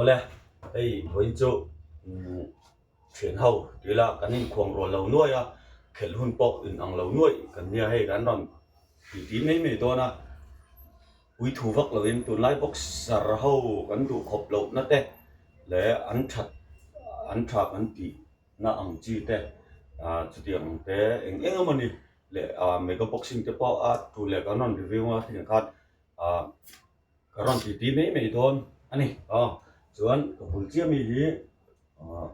Awle, hei vawiin chu thian ho tih ila kan inkhuang rual lo nuai a, khelh hun pawh in ang lo nuai kan nia hei kan rawn tih tih mai mai dawn a, pui thu vak lovin tunlai boxer ho kan duh khawp lohna te leh an that an tha kan tih na ang chi te ah chutiang ang te eng eng emaw ni leh ah mega boxing te pawh a thu leh kan rawn review a hriat khan ah ka rawn titi mai mai dawn a ni aw chuan ka bul chiah mi hi ah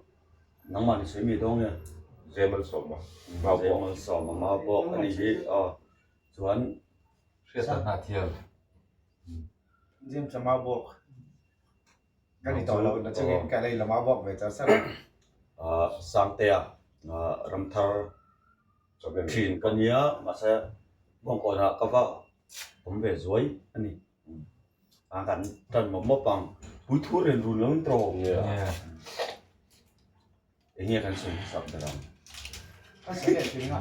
nangmah ni sawi mi dawn nge Zemalsawma Mau bawk Zemalsawma Mau bawk a ni hi aw chuan Hriat a hnathial. James a Mau bawk. Ka ni tawh lo na chungin ka lei lama bawk ve char char a. Sangtea Ramthar thin ka nia mahse Bawngkawnah ka va awm ve zuai a ni. A kan tan mawp mawp ang. Puithu ren run lo in tawng nge a. Eng nge kan sawi hmasak ber ang? Ka sawi leh thin a,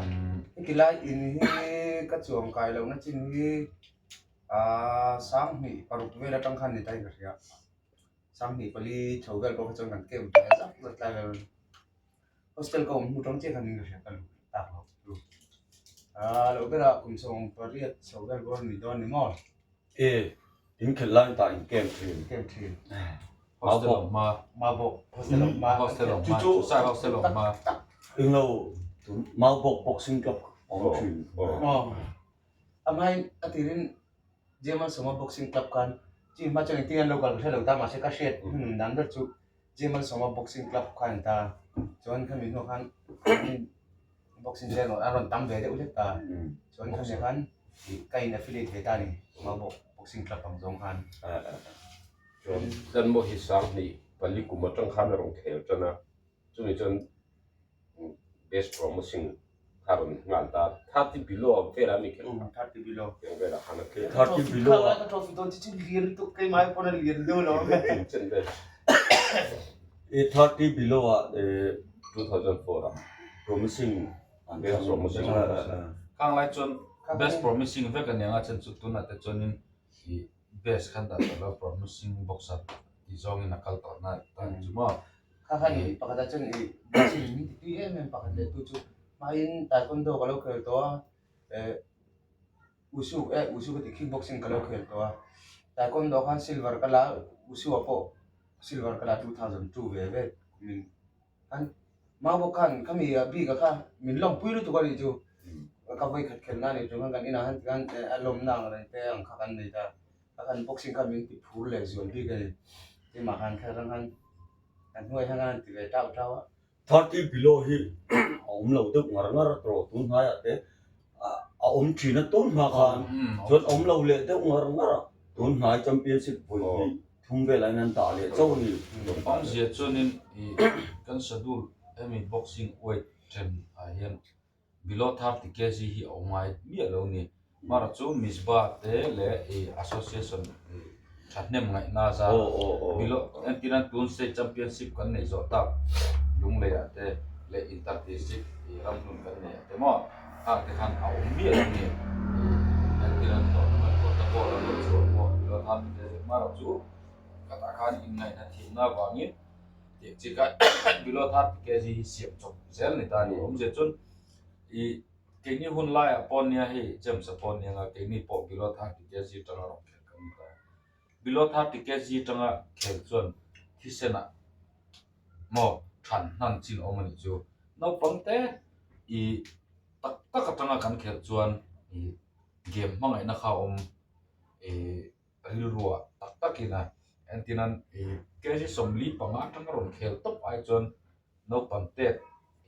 heti lai in hi ka chuang kai lohna chin hi Aaa 2006 vel atang khan ni ta in ka hria. 2004 chho vel pawh kha chuan kan camp ve zak zak tlai vel hostel ka awm hnu tang chiah khan in ka hria ka luh tak lo chu. Aaa lo berah kum 18 chho vel pawh ni dawn ni maw? E in khelh lai tah in camp thin. Camp thin. Hostel awm hma. Maubawk hostel awm hma. Hostel awm hma. Chu chu hostel awm hma. Englo Maubawk boxing club awm thin. Aw. Amai a tirin German Soma Boxing Club khan chi hma chuan engtin an lo kal ka hre lo ta mahse ka hriat hun dan ber chu German Soma Boxing Club kha an ta chuan khami hnuah khan boxing te a rawn tam ve deuh hlek ta chuan khami khan ka in affiliate ve ta a ni Boxing Club ang zawng khan. Chuan Zanmaw hi 2004 kum atang khan a rawn khel tan a, chumi chuan Best promising kha rawn nghal ta 30 below velah mi khelh kha. 30 below. Tiang velah khan a khel. 30 below ah. Ka trophy dawn chi chu lian lutuk keimah pawn a lian deuh lo. Chen vel. E 30 below ah e 2004 ah. Promising an Best promising. Khang lai chuan best promising vek aniang a chen chu tunah te chuanin i best khan dah tawh lo promising boxer tih zawngin a kal tawh na ta chu maw. Kha khan i pakhat ah chuan i boxing min ti tui em em pakhat leh tu chu hmain taekwondo ka lo khel tawh a eh wushu eh wushu ka tih kick boxing ka lo khel tawh a taekwondo khan silver ka la a wushu ah pawh silver ka la 2002 ve ve min khan mau bawk khan khami ah bik ah kha min lawmpui lutuk a nih chu ka vawikhat khelh na a nih chu khan kan inah khan tikhan a lawmna ang reng te ang kha kan nei ta. A kan boxing khan min ti phur leh zual bik a ni. Keimah khan kher ang khan kan hnuai hian an ti ve tau tau a. 30 below hi a awm lo deuh ngar ngar a tawh tun hnaiah te a awm thin a tun hma khan chuan awm lo leh deuh ngar ngar a tun hnai championship vawi hnih thum velah hian an dah leh chauh a ni. Awmzia chuanin i kan schedule hemi boxing weight then ah hian Below 30 kg hi a awm ngai miah lo ni. Mara chu Mizba te leh i association i thahnem ngaihna zar below entirna tun state championship kan neih zawh tak Lungleiah te leh inter district i ramhlun kan neih ah te maw khang te khan a awm miah lo ni. I entirna tournament protocol an rawn chhuah pawh below 30 kg mara chu khatah khan inngaihna thihna avangin tih chi kha below 30 kg hi siam chawp zel ni ta a ni. Awmzia chuan ih keini hun laiah pawh nia hei James-a pawh nia nga keini pawh below 30 kg tanga rawn khel kan ni ta. Below 30 kg tanga khel chuan thisenah maw than hnan chin awm a nih chu. Naupang te ih tak tak atanga kan khelh chuan ih game hmangaihna kha a awm ih rilruah tak takin a entirnan ih kg 45 atanga rawn khel tawp ai chuan naupang tet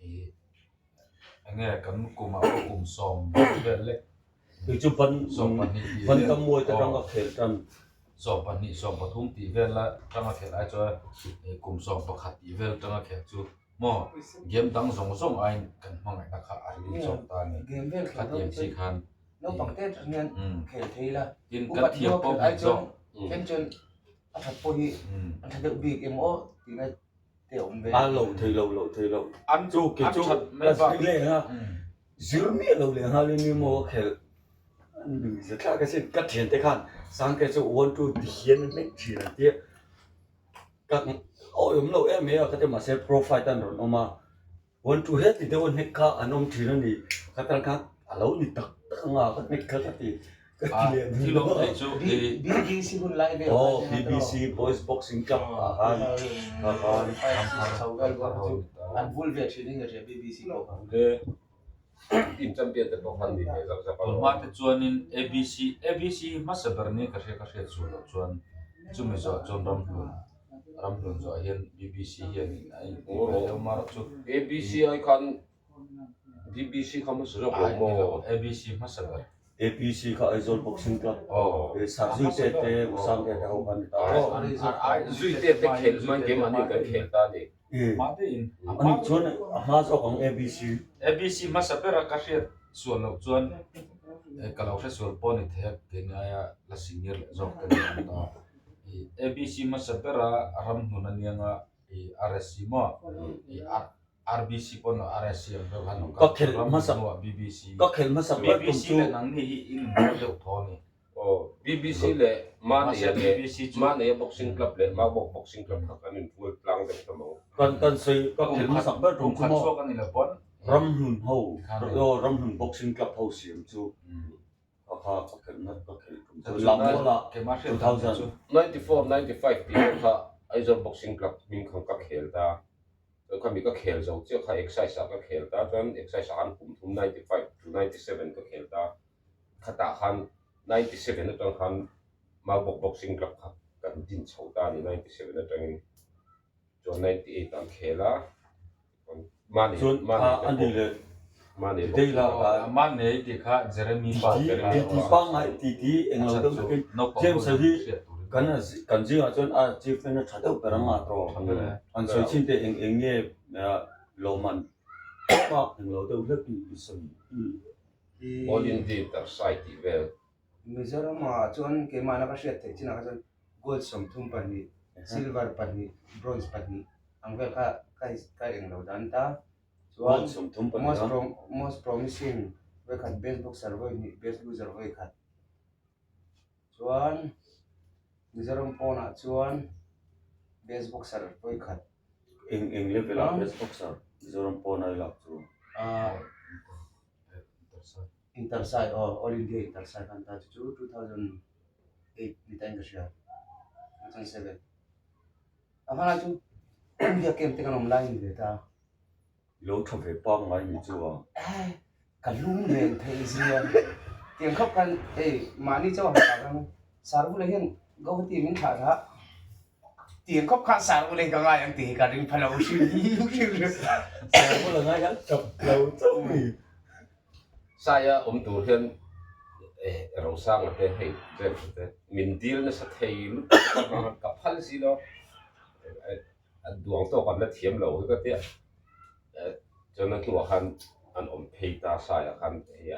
ih enge kan kumah pawh kum sawm vel lek Kei chu ban 12 tih ban vel tam mawi te aw atanga khel tan. 12 13 tih vel la atanga khel ai chuan ih kum 11 tih vel atanga khel chu maw game dang zawng zawng aiin kan hmangaihna kha a ril chawk ta a ni Game vel khel khatiang chi khan. Naupang te atang hian khel thei ila Tin kan upat thiam hnuah pawh khel ai hmu chuan zawk. then chuan a that pawh hi an tha deuh bik em aw tihna te a awm ve. A lo thei lo lo thei lo. An Chu ke an chu that mai ka bak. zir leh a zir miah lo leh nghal in emaw a khelh an lui za thlak asin ka thiante khan Sangte chu 1 2 ti hian an hnek thin an tia. Ka awi awm lo em mai a ka ti mahse pro fight an rawn awm a one two heti deuh a hnek kha an awm thin a ni ka tan khan a lo ni tak tak anga ka hnek kha ka ti ka ti leh Thil awm thei chu i BBC hun lai vel aw BBC boys boxing club ah khan kha khan chho vel bawk chu an vul ve thin in ka hria BBC pawh kha. Team champion te pawh khan ni ve zak zak a. Tunhma te chuanin ABC ABC hi hmasa ber ni ka hria ka hriat sual loh chuan chumi zawh chuan Ramhlun Ramhlun zawh hian BBC hianin a in tih ve deuh mar chu. ABC ai khan BBC kha hmasa zawk lo maw? ABC hmasa ber. ABC kha Aizawl Boxing Club Sir Zuite te Usang te te ho khan ni ta. Zuite te khelh hmain keimahni kan khel ta a ni. Ani chuan a hma zawk ang ABC. ABC hmasa bera ka hriat sual loh chuan ka lo hre sual pawh a ni thei a, keini aia la senior leh zawk te ni ang ta. ABC hmasa bera ramhnun a niang a, RSC maw? RBC pawh an RSC ang deuh khan an Ka khelh hmasa BBC. Ka khelh hmasa ber tum BBC chu. leh nangni hi in inbual deuh thaw a ni. Aw, BBC leh Manea leh Manea Boxing Club leh Maubawk Boxing Club kha kan inbual tlang deuh hlawm ang. Kan kan sawi ka khelh hmasak ber tum chu maw Ramhlun ho aw Ramhlun Boxing Club ho siam chu kha kha ka khelh na ka khelh tum chu Lammuala 2000. 94, 95 tih pawh kha Aizawl Boxing Club hming khan ka khel ta. Chuan khami ka khel zo chiah kha Excise ah ka khel ta chuan Excise ah khan kum thum 95 to 97 ka khel ta. Khatah khan 97 atang khan Maubawk Boxing Club kha kan din chho ta a ni 97 atangin chuan 98 an khel a mahni Chuan mahni a te ni pawh leh mahni Didei la Aw mahni tih kha Jeremy pa Titi te kha titi pangngai titi englo deuh takin James a hi kan kan zingah chuan a achievement a tha deuh ber anga tawh an sawi chin te eng eng nge lawmman bak englo deuh hlek i sawi i All India Inter-Sai tih vel. Mizoramah chuan keimahna ka hriat theih chinah kha chuan gold 32, silver pahnih, bronze pahnih ang vel kha ka eng lo dan ta. Chuan Gold 32 most a. Pro most promising vawikhat, best boxer vawihnih, best loser vawikhat. Chuan Mizoram pawnah chuan best boxer vawikhat. Eng eng level ah best boxer Mizoram pawn a i lak chu? Ahh. Intersai aw All India Intersai khan ta chu chu 2008 ni tain ka hria 2007 a hmanah chu India camp te kan awm lai ni ve ta. Lo tha ve pang ngai ni chu a. Ka lung len theih zia tiang khawp khan hei mahni chauh han tah khan Sarvula hian Guwahati min thlah thlah Tiang khawp kha Sarvula hi ka ngai ang tih hi ka ring pha lo hrim hrim. Sarvula ngai khan tap lo chauh ni. Saia awm tur hian Rosanga te hei James te min dil nasa thei lutuk a ka phal si lo a duang tawk an la thiam lo hi ka tia chuan a hnuah khan an awm phei ta Saia khan hei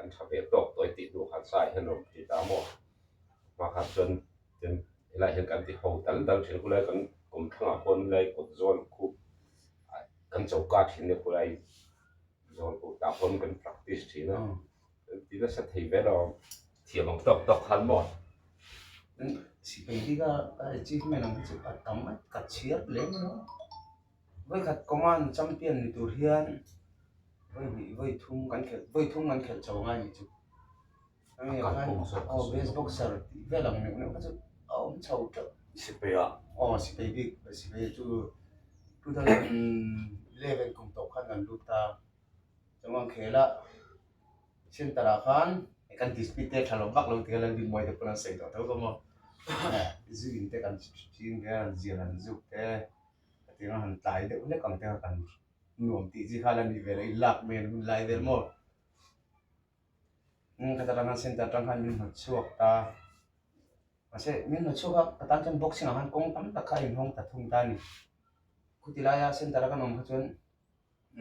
an tha ve tawk tawh i tih hnuah khan Saia hian a awm phei ta maw hma khan chuan Tin, helaiah hian kan ti ho dal dal thin khulai kan kawmthlangah pawh nilai kawt zawn khup kan choka thin nia khulai zawn khup tah pawn kan practice thin a, kan ti nasa thei ve lo thiam ang tawk tawk khan maw. Sipai hi ka achievement ang hi chu a tam a, ka chhiar lem lo. Vawikhat command champion ni tur hian vawi hnih vawi thum kan khelh vawi thum kan khelh chho ngai nih chu. Aw best boxer tih vel ang neuh neuh kha chu a awm chho teuh. Sipai ah. Aw sipai bik sipai chu 2011 kum tawh khan kan lut ta. Chuan khel a center ah khan kan dispute te tha lo vak lo tih kha Lalbikmawi te pawn an sawi tawh tho ka maw. Zu in te kan ching te an zial an zuk te hetiang a han tlai deuh hlek ang te kha kan nuam tih chi kha la ni ve lo in lak men hun lai vel maw. Ka tan center atang khan min hnawt chhuak ta mahse min hnawt chhuak a ka tan chuan boxing ah khan kawng tam tak kha a inhawng ta thung ta a ni khuti laia center a kan awm kha chuan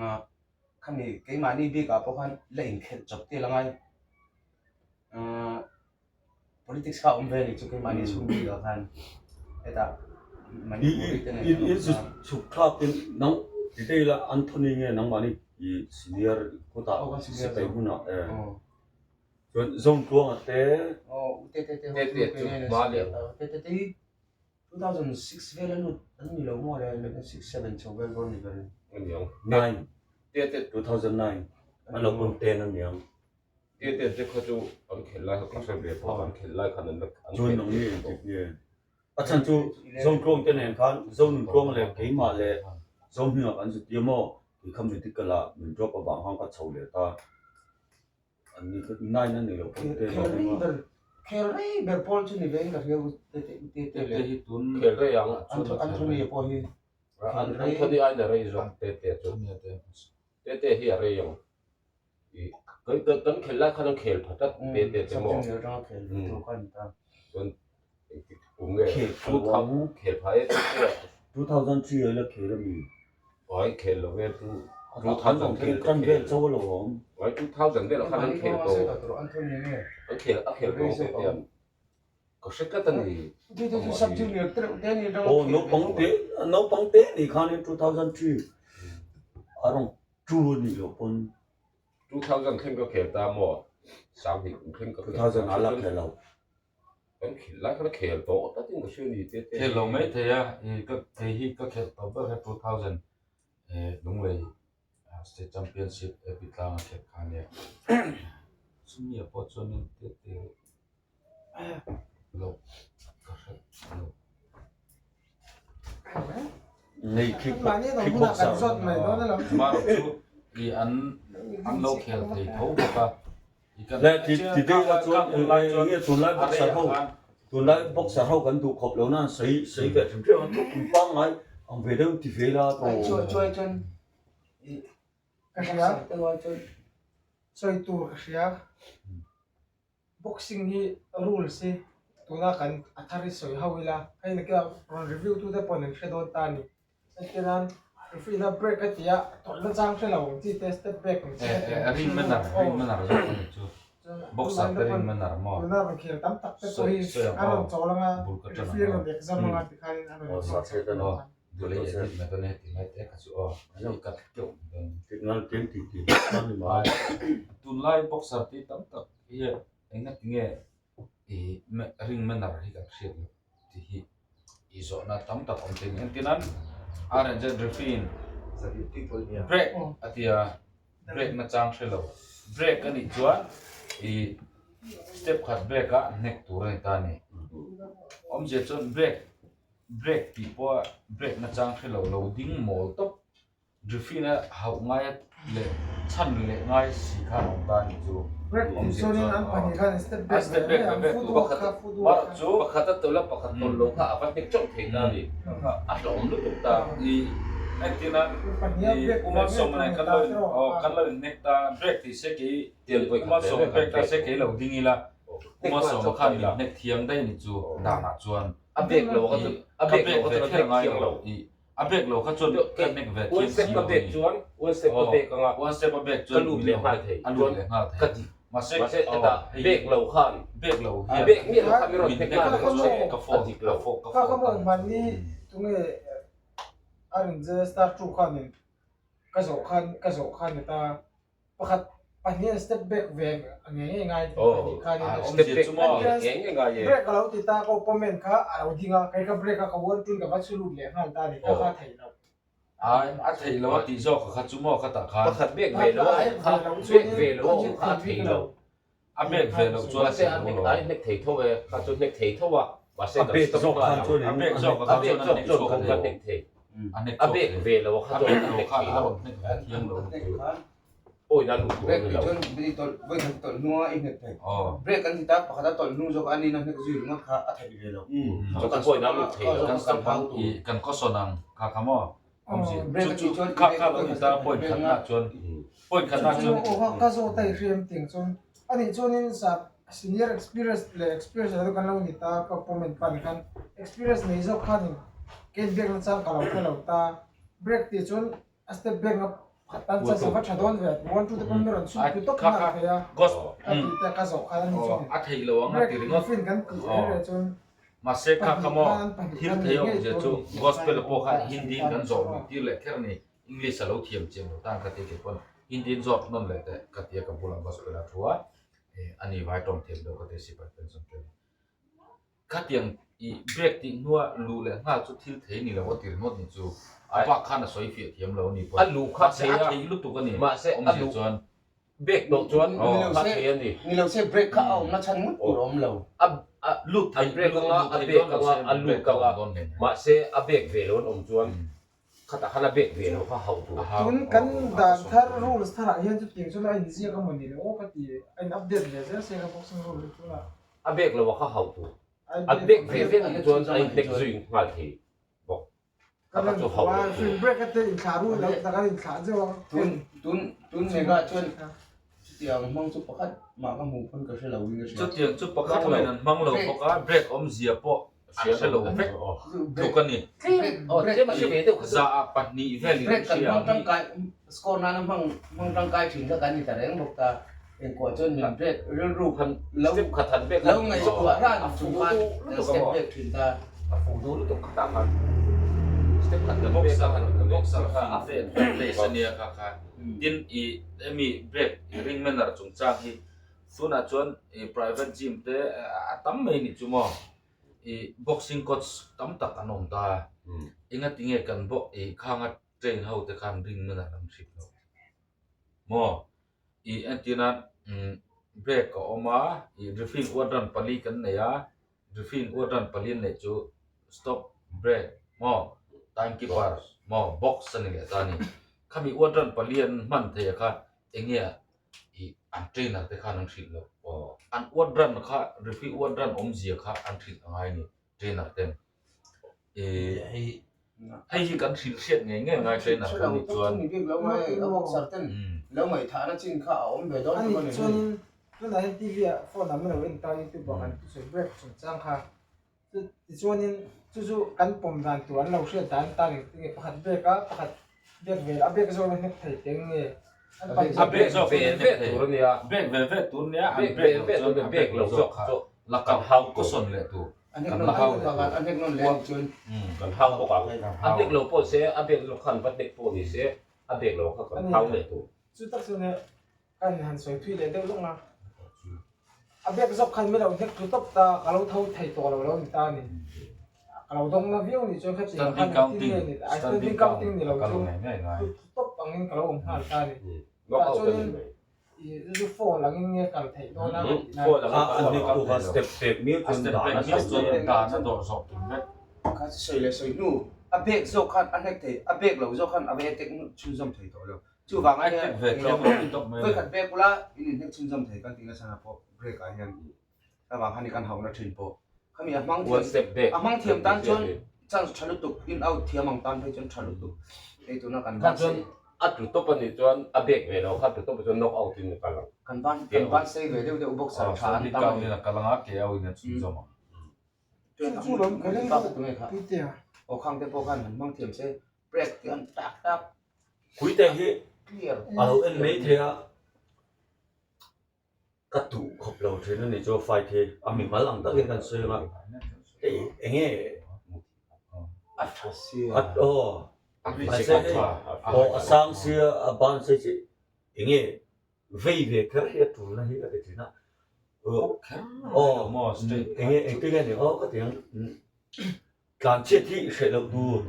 ah khami keimahni bik ah pawh khan la inkhelh chawp tel angai ah politics kha a awm ve a ni chu keimahni chhung bik ah khan hetah Manipuri te nen In in chhuk thlak in nang ti dei la Anthony nge nangmahni i senior kutah sipai hmunah e chuan Zongtluanga te te te te te chu 2006 vel a lut an ni lo maw le le 6 7 chho vel dawn ni ka ring. Aniang. 9 Te te 2009 an lo pawn 10 aniang. Te te te kha chu an khelh lai kha ka hre ve pawh an khelh lai khan an la an Chuan khelh nang ve ni tawh. engtik nge? A chhan chu Zontluang te nen khan Zonunṭuang leh keimah leh Zohminga kan zut tia maw? Tih kha medical ah min drop avang khan ka chho leh ta. An ni kha 9 a ni lo pawn 10 a awm a. Khel rei ber pawl chu ni ve in ka hria u te te te te leh. Khel rei ang. Anthony pawh hi Anthony aiin a rei zawk te te chu. Te te hi a rei ang. Kan khelh lai khan an khel pha tlat te te te maw. Chuan engtik kum nge khel pha e te te a. 2003 ah ila khel ami? Ai khel lo ve 2000 khel kan vel cho lo awm. Ai 2000 vel ah khan an khel tawh. An khel a khel tawh te te an. Ka hre tlat a ni. Aw naupang te naupang te ni khanin 2003 a rawn tu a nih loh pawn. 2000 thleng ka khel ta maw? 2000 kum thleng ka khel ta. 2000 a la khel lo. Kan khel lai khan a khel tawh tlatin ka hria ni te te. Khel lo mai thei a, i ka kei hi ka khelh tawh ber kha 2000 Lunglei State Championship AP tlang a khelh kha a nia. Chumi ah pawh chuanin te te lo ka hre lo. Nei kick kickboxer. Marawh chu i an an lo khel thei tho bawk a. Le ti ti deuh la chuan enge tunlai boxer ho tunlai boxer ho kan duh khawp lo nan sawi sawi ve hrim hrim ang kum pangngai ang ve deuh ti ve la to. Ka hria sawi tur ka hria. Boxing hi rules hi tuna kan a thar hi sawi ho ila hei ni kila rawn review tu te pawhin an hre dawn ta a ni. Entir nan referee na break a ti a tawlh na chang hre lo ang chi te step back ang chi te A ring manner ring manner zawk a ni chu boxer te ring manner maw tuna rawn khel tam tak te pawh hi a rawn chawl anga referee a rawn exam anga tikhanin a rawn exam chho ta lo. Dulei edit mai dawn e ti lai te kha chu aw i cut keuh dawn. Tunlai boxer te tam tak hian engati nge i ring manner hi kan hriat loh tih hi i zawhna tam tak awm thei a ni. Engtinan RNZ referee in break a tia break nachang hre lo break a nih chuan i step khat break a hnek tur a ni ta a ni. Awmzia chuan break Break tih pawha break nachang hre lo lo ding mawl tawp. Griffin a hauh ngai leh chhan leh ngai si khan awm ta ni chu. Break tih chuanin an pahnih khan step back step back ve ve tur. Pakhat chu pakhat a tawlh a pakhat tawlh lo kha a va hnek chauh thei ta ni. A hlawm lutuk ta. I entirna i Uma sawm nen kan lo in aw kan lo inhnek ta break tih se kei Uma sawm break ta se kei lo ding ila Uma sawm khan min hnek thiang daih ni chu danah chuan. A bek lo kha chu a bek lo kha chuan a hnek thiang lo. A bek lo kha chuan ka hnek ve thiam si lo a ni. Chuan one step a bek anga one step a bek chuan ka lut leh nghal thei. A lut leh nghal thei. Ka ti. Mahse mahse heta bek lo khan bek lo hian bek miah lo khan min rawn hnek nghal thei chuan ka a dik lo. Ka ka mawng hmanni tunge a rawn je star two khanin ka zawh khan ka zawh khan ni ta. Pakhat pahnih an step back ve ngei ngei ngai pahnih khan in step back chu maw ngei ngei ngai e. Break a lo ti ta ka opponent kha a lo ding a kei ka break a ka one tun ka va chu lut leh nghal ta ni ka kha thei lo. Ai a thei lo a tih zawk kha chu maw kha tah khan. Pakhat back ve lo a awm kha back ve lo a awm kha a thei lo. A back ve loh chuan a thei lo. Mahse a hnek thei tho e kha chu hnek thei tho a mahse a back zawk khan chuan a back zawk kha chuan a hnek chhuak thei. A hnek thei. A back ve lo a kha chuan a hnek thei lo. Thiam lo. Awi na lut tur Break a ni tih lo. chuan i tawlh vawi khat tawlh hnunga i hnek thei. Aw. Break kan ti ta pakhat a tawlh hnung zawk a ni na hnek zui ringawt kha a theih ve lo. Chu kan pawhin a lut thei lo. Kan stop ang i kan kawsawn ang kha kha maw awmzia Break chu a chu tih chuan kha kha lo ni ta point khat na chuan point khat na chuan Aw ka zawt a i hriam ting chuan ani chuanin sa senior experience leh experience lo kan lo ni ta ka opponent pan khan experience nei zawk khanin kei break na chang ka lo hre lo ta break tih chuan A step back na khat tan chuan sava tha dawn ve one two te pawh mi rawn chhut tu tawp nghal thei a a tih te ka zawh khan a ni chuan a theih lo ang a ti ringawt break kan tih reng reng chuan mahse kha kha maw thil thei awm zia chu gospel pawh kha hindi in kan zawh luih tir leh kher a ni english a lo thiam chiam lo tan ka ti kei pawn hindi in zawt nawn leh teh ka ti a ka bulah gospel a thu a ani vai tawng thiam deuh ka ti sipai pension te. Khatiang i break tih hnua luh leh nghal chu thil thei ni lo a ti ringawt ni chu. A bak khan a sawi fiah thiam lo a ni pawh. A luh kha Mahse thei a a. thei lutuk a ni. Mahse a Awmzia luh chuan. Break tawh chuan Ni a thei a ni. Ni lo se break kha a awmna chhan ngawt tur a awm lo. A a Lut a thei break lut anga lut a thei break dawn lo anga se a lut break kha a anga awm dawn nen. mahse a break ve lo an awm chuan Khatah khan a bek ve lo kha hauh tur. Tun kan dan thar rules tharah hian chutiang chuan a inziak a maw ni le aw ka ti, a in update ve zel se ka boxing rule hi tunah. A bek lo a kha hauh tur. A bek ve ve nih chuan a inhnek zui nghal thei bawk. Ka rawn hmu a, film break a te inthlah ru lo tak a inthlah zeuh a. Tun tun tun mega chuan chutiang hmang chu pakhat mah ka hmuh pawn ka hre lo in ka hria. Chutiang chu pakhat mah in an hmang lo bawk a, break awmzia pawh An hre lo vek tluk a ni. Zaah pahnih vel in Break kan hria hmang ang hi. tangkai score nana hmang hmang tangkai thin kha kan ni ta reng bawk ta. Engkuah chuan min break rilru han lo step khat han break lo ngaihtuah ran chung khan kan step break thin ta. A fuh duh lutuk khatah khan step khat kan break a han Boxer fing fe place a nia kha kha. Tin i hemi break ring manner chungchang hi tunah chuan i private gym te a tam mai ni chu maw. I boxing coach tam tak an awm ta a, enga tinge kan bo i khanga train ho te khan ring man an hrip lo maw? I entir nan break a awm a, i referee in uat run pali kan nei a, referee in uat run pali an neih chu stop break maw time keeper maw box a ni leh ta a ni. Khami uat run pali an hman theih a kha enge i an trainer te khan an hrilh loh an uat run kha referee uat run awmzia kha an hrilh a ngai a ni trainer ten i hei hei hi kan hrilh hriat ngei ngei ngai trainer kan nih chuan lo ngaihthahna chin kha a awm ve dawn ani chuanin tunah hian TV ah phone ah min lo en ta youtube ah kan thusawi break chungchang kha chu tichuanin chu chu kan pawm dan tur an lo hriat dan tan engtin nge pakhat bag a pakhat bag ve a bag zawk a hnek thei teng nge a bag zawk ve ve tur ania bag ve ve tur ania an bag lo chuan a bag lo zawk kha la kan hau caution leh tur kan la hau leh tur an hnek nawn leh anih chuan kan hau bawk ang a bag lo pawh se a bag lo khan va hnek pawh ni se a bag lo kha kan hau leh tur chu tak chuan Kan han sawi thui leh deuh lawng a, a bag zawk khan min lo hnek tlu tawp ta, ka lo tho thei tawh lo lo ni ta a ni. Ka lo dawng na viau ni chuan khatiang khan engtin nge ni ta, standing counting ni lo chu tlu tawp angin ka lo awm nghal ta a ni. Tah chuanin i zu fall angin nge kal theih dawn a tih A a hnek tu kha step pek miau chuan dan a dan a dawr zawk tur vek. Kha sawi leh sawi hnu, a bag zawk khan a hnek thei, a bag lo zawk khan a va tek chhunzawm thei tawh lo. Chuvang a hian vawi khat bek ula in inhnek chhunzawm thei kan tih nasa na pawh break ah hian avang khan i kan hauhna thin pawh khami a hmang thiam a hmang thiam tan chuan chance tha lutuk in out thiam ang tan phei chuan tha lutuk hei tuna kan ban chuan a tlu tawp a nih chuan a bek ve lo kha tlu tawp chuan knock out in a kal ang kan ban kan ban sei ve deuh deuh boxer tha an tam a ni a kal ang a ke au in a chhunzawm ang Chu chu lawm ka ring Puitea aw khang te pawh khan han hmang thiam se break te an tak tak Puite hi a lo en mai thei a, ka duh khawp lo thin a ni chu fight hi a mimal ang takin kan sawi ang a, hei eng nge a tha sia aw mahse hei aw a sang sia a ban sei chi eng nge vei ve kher hi a tulna hi ka ti thin a, aw eng nge engtin nge ni aw ka ti ang. Tlanchhiat hi hreh loh tur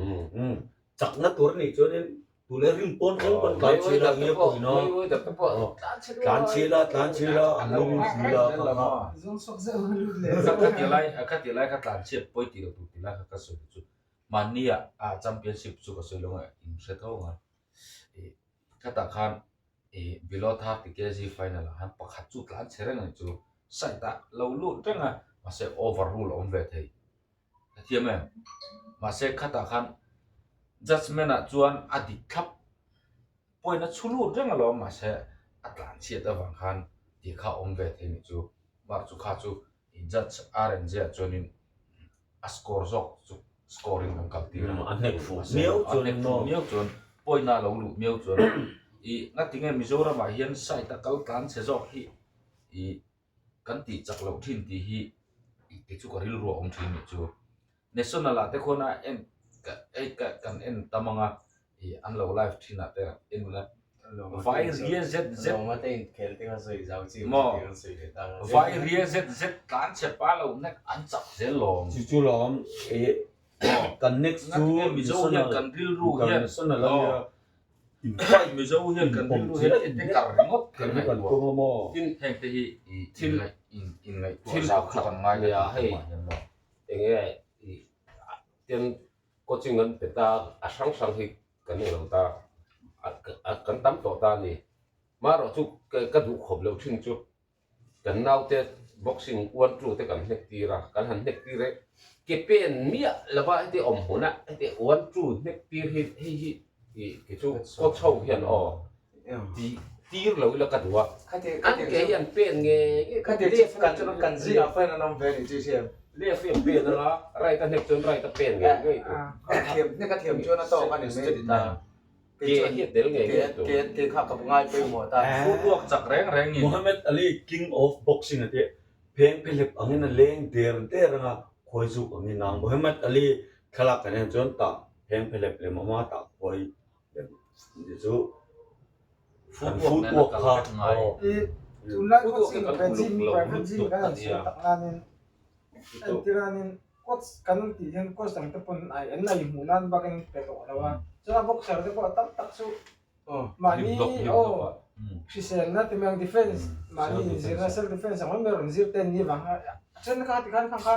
chakna tur a nih chuanin tule ring pawn thleng pawn tlanchhi la nge pawina tlanchhi la tlanchhi la an lung si la kha kha. Kha ti lai kha ti lai kha tlanchhiat pawi tih loh tur ti lai kha ka sawi chu mahni ah championship chu ka sawi lo a in hre tho ang a khatah khan below 30 kg final ah khan pakhat chu tlanchhe reng a ni chu side ah lo lut reng a mahse over rule a awm ve thei. A thiam em? Mahse khatah khan judgement ah chuan a dik thlap point a chhu lut reng alawm mahse a tlan chhiat avang khan tih kha a awm ve thei ni chu mar chu kha chu judge RNJ ah chuanin a score zawk chu scoring an kal tir a a hnek fuh miau a hnek fuh miau chuan point a lo luh miau chuan i ngatinge Mizoram ah hian side a kal tlan chhe zawk hi i kan tih chak loh thin tih hi kei chu ka rilru a awm thin nih chu. National ah te khuan a en ka hei ka kan en tam ang a ih an lo live thin ah te en ula. Vai ria zet zet maw vai ria zet zet tlan chhe pa lo nek an chak zel lawm. Chu chu lawm e kan next chu Mizo hian kan rilru hian international a nia in fight Mizo hian kan rilru hian ente kar ringawt kan ngaihtuah maw tin heng te hi thil in ngaihtuah zau chu kan ngai nia hei enge ten coaching an pe ta a hrang hrang hi kan nei lo ta a kan tam tawh ta a ni marawh chu ka duh khawp lo thin chu kan naute boxing one two te kan hnek tir a kan han hnek tir e ke pen miah lova heti awm hmun a heti one two hnek tir hi hei hi ih kei chu coach ho hian aw tih tir lo ila ka duh a an ke hi an pen nge nge left kan kan zingah fan an awm ve a ni chu siam left hi an pen anga right a hnek chuan right a pen ngei ngei tur a thiam hnek a thiam chuan a tawk a ni mai ti ta ke hi a tel ngei ngei tur ke ke kha ka ngai pawimawh ta footwork chak reng reng in Muhammad Ali king of boxing a tih pheng phelep angin a leng der der anga khawi zuk angin a Muhammad Ali thlalak kan en chuan tah pheng phelep lem a hma tah khawi Ni chu kan footwork kha I tunlai coaching ve gym private gym kan han sawi tak nanin entiranin coach kan tih hian coach dang te pawn ai an nei hmuh nan bakin pe tawh lo a chuan a boxer te pawh tam tak chu mahni aw hriselna ti mai ang defense mahni inzirna self defense ang mai mai rawn zir te an ni vang a a then kha tikhan khang kha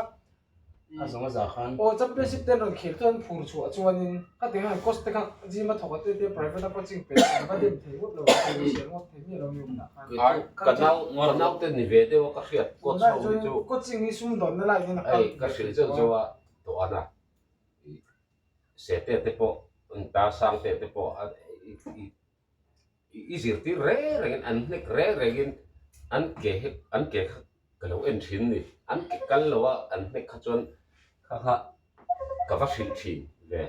A zawng a zah khan. Aw championship te an rawn khel chuan phur chhuah chuanin ka ti ngai coach te kha gym a thawk a te te private a coaching pe an va dem thei ngawt lo a ti hriat ngawt thei miah lo ni awm dah khan. Ka nau ka nau te ni ve deuh a ka hriat coach ho hi chu. Coaching hi sumdawnna line in a kal. Hei ka hrilh zeuh zeuh a tawh an a sete te pawh ta sang te te pawh a i zirtir reng rengin an hnek reng rengin an ke hi an ke kha ka lo en thin ni an ke kal lo a an hnek kha chuan kha kha ka va hrilh thin ve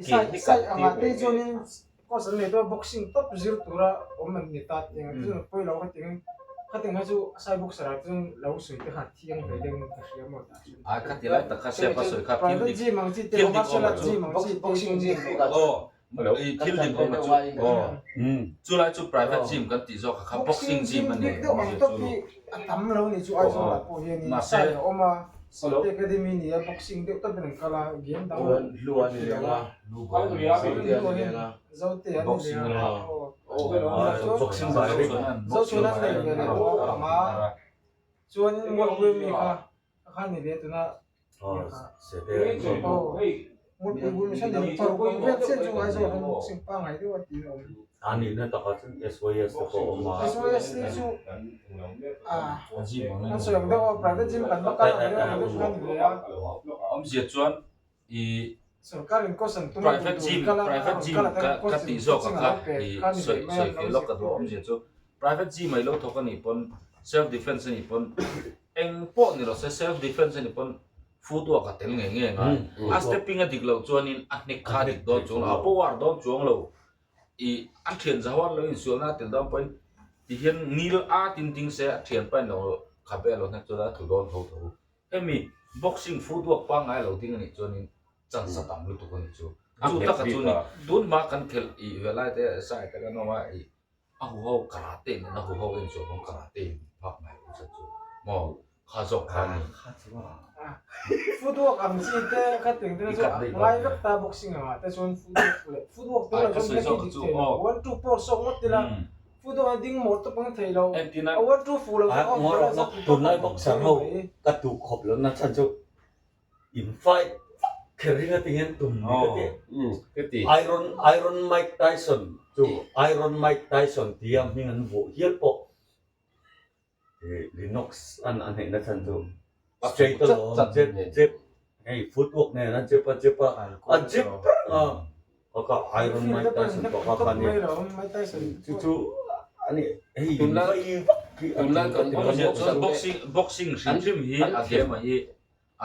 ke hi kal tir reng reng course an nei dawn boxing top zir tura awm an ni ta tih ang chuan pawi lo ka ti ang khating kha chu sai boxer ah chuan lo sawi te kha thiang ve deuh in ka hria maw tah chuan ai khati lai tak kha step a sawi kha thil dik private gym ang chi te thil dik martial awm arts gym ang chi te boxing gym aw I thil dik awm a chu aw chulai chu private gym kan tih zawk kha boxing gym a ni bik deuh ang tawp hi a tam lo ni chu Aizawl ah pawh hian in sai a awm a Sawte Academy ni a boxing deuh tawp in an kal a game dang Hlu a ni leng a Zote a ni leng a boxing bai reng Zochhun an nei ve leh bawk anga chuan Mualpui mi kha kha ni ve tuna A nihna takah chuan SYS te pawh a awm a. SYS te chu an sawi ang deuh a private gym kan va kal ang deuh ang deuh kha ni ve a. Awmzia chuan i private gym private gym ka ka tih zawk ang kha i sawi sawi feh lawk ka duh a awmzia chu private gym a i lo thawk a nih pawn self defense a nih pawn Eng pawh ni rawh se, self defense a ni pawn footwork a tel ngei ngei ngai. A stepping a dik loh chuanin a hnek kha a dik dawn chuang lo, a power dawn chuang lo. Ih a thian zahawt lo insualna a tel dawn pawhin tihian ngil at in ding se a thian pahin lo khabe a lo hnek chuan a tlu dawn tho tho. Hemi boxing footwork pangngai lo ding a nih chuanin chance a tam lutuk a nih chu. Chu taka chu ni, tun hma kan khelh ih ve lai te side te kan awm a ih A huho karate in a huho en chuan kawng karate in phak mai lo chat chu maw kha zawk kha ni. Footwork ang chi te kha ting te chu ngai vek ta boxing ang ah te chuan footwork leh footwork te lah chuan black hi dik thei lo one two pawh sawk ngawt ila footwork a ding mawh tawp ang thei lo a one two fuh lo chu a awm tawh lo Tunlai boxer ho ka duh khawp lo na chhan chu In fight vak kher hi ngati hian tum ni ka ti. Ka ti. Iron Iron Mike Tyson chu Iron Mike Tyson tia hming an vuah hial pawh Lennox an a hneihna chhan chu straight alawm jab jab hei footwork nen a jab a jab a a jab reng a ka ka Iron Mike Tyson pawh kha kha ni chu chu ani hei in fight vak hi a tum ka ti lo. Boxing boxing hrim hrim hi a game a hi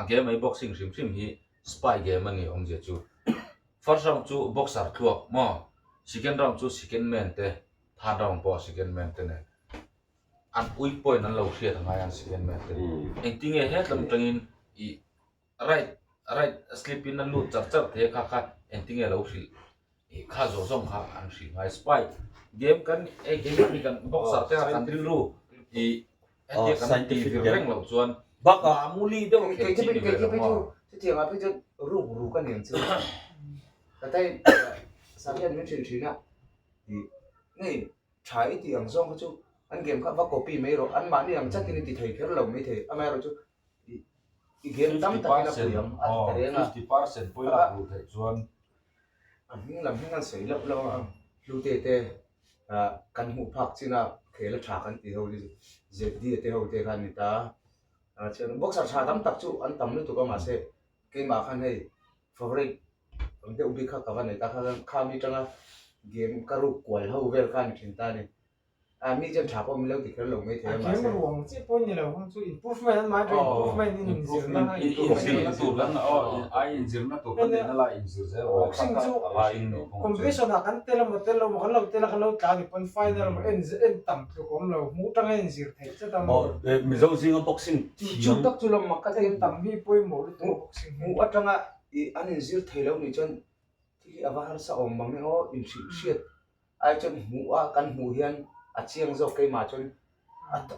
A game mai boxing hrim hrim hi spy game a ni awmzia chu. First round chu boxer tluak maw, second round chu second man te, third round pawh second man te nen an weak point an lo hriat a ngai a second man te. Engtinge hetlam atangin ih right right slip in a lut char char thei a kha kha engtinge lo hrilh. I kha zawh zawng kha an hrih ngai spy game kan hei keimah hi kan boxer te kha kan rilru i hetia kan ti vir reng loh chuan mamuli deuh a khelh chi ni ve lo maw. Chutiang ah phei chuan ruk ruk a niang chu ka tai sir hian min hrilh thin a i nei tha i tih ang zawng kha chu an game kha va copy mai rawh an mahni ang chatin i ti thei kher lo mai thei amaherawhchu chu i game tam takin a pui ang a ti ta reng a. 50% pawh i lak luh theih chuan A hming lam hming an sawi loh loh a, Hlute te kan hmuh phak chin a, khel a tha kan tih ho hi ZD te ho te kha an ni ta a, chuan boxer tha tam tak chu an tam lutuk a mahse keimah khan hei favourite ang deuh bik kha ka va nei ta kha kha mi tanga game ka ruk kual ho vel kha a ni thin ta a ni. A mi chuan tha pawh min lo ti kher lo mai thei a mahse. A game ruang chiah pawh ni lo hung chu improvement an mahni chuan improvement in inzirna kha inzirna tur kan ai inzirna tur kan neihna lai inzir zel a boxing chu competition ah kan tel emaw tel lo emaw kan lo tel a kan lo tla ni pawn final emaw en en tam tluk awm lo hmuh tanga inzir theih chat a maw. Mizo zinga boxing thiam. Chu tak chu lawm mak ka en tam hi pawimawh lutuk a boxing hi. Hmuh atanga an inzir thei lo nih chuan thil hi a va harsa awm mang e aw inhrilh hriat Ai chuan hmuh a kan hmuh hian a chiang zawk keimah chuan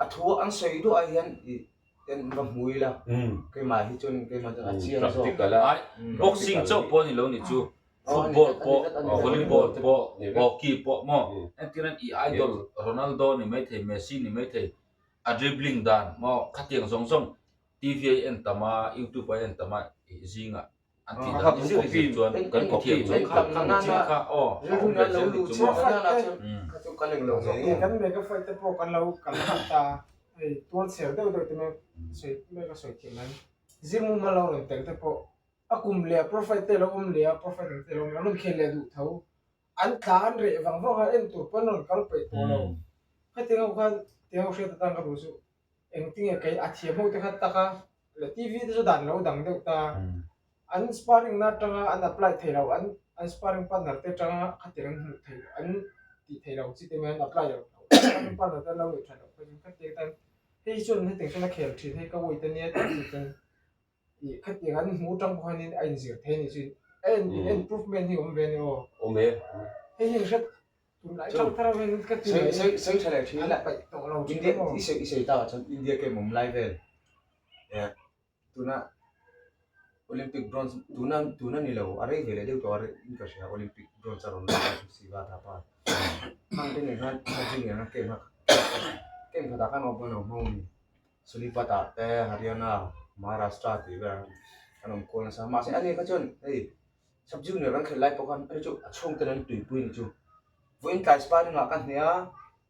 a thu an sawi duah hian i en va hmu ila keimah hi chuan keimah chuan a chiang zawk. Ai boxing chauh pawh ni lo ni chu football pawh volleyball pawh hockey pawh maw entirnan i idol Ronaldo ni maithei Messi ni maithei a dribbling dan maw khatiang zawng zawng TV a i en tam a youtube a i en tam a i zingah An tih dan i zir i zir chuan kan thiam chuan kha kha mi chin kha aw a awm ve zel nih chu maw. Kan mega fight te pawh kan lo kal hman ta hei tual chher deuh deuh te mek sawi mek a sawi thiam nan zir mumal lo rawn tel te pawh a kum leh a pro fight te lo awm leh a pro fight ang te lo awm leh a rawn khel leh duh tho an tla an reh vang vang a en tur pawn rawn kal peih tawh lo khatiang ho khan tiang ho hriat atan ka duh chu Engtinge kei a thiam ho te kha taka leh TV te chu dan lo dang deuh ta. An sparring na atanga an apply thei lo, an an sparring partner te atanga khatiang an hmuh thei an tih thei lo chi te mai an apply lo sparring partner te an lo neih that loh phei chuan khatiang tan hei chuan hetiang chuan a khel thin hei ka weight ania tih chi ten ih khatiang an hmuh atang pawh hianin a inzir thei a nih chu a en in improvement hi awm ve a ni aw. Awm e. Hei hi hriat tunlai thang thar ang hian ka ti mai. Sawi sawi tha leh thin ila. Paih tawh lo thin India i sawi i sawi takah chuan India game awm lai vel eh tuna Olympic bronze tuna tuna ni lo a rei ve leh deuh tawh a in ka hria Olympic bronze a rawn la ta chu Siva Thapa khang te nen khan Sachin nen a game a game khatah khan awm a lo hmang a ni. Sonipat ah te Haryana, Maharashtra tih vel an awm kual nasa. Mahse ani kha chuan hei sub junior kan khelh lai pawh khan ani chu a chhungten an tuipui ni chu. Vawiin tlai sparring ah ka hne a,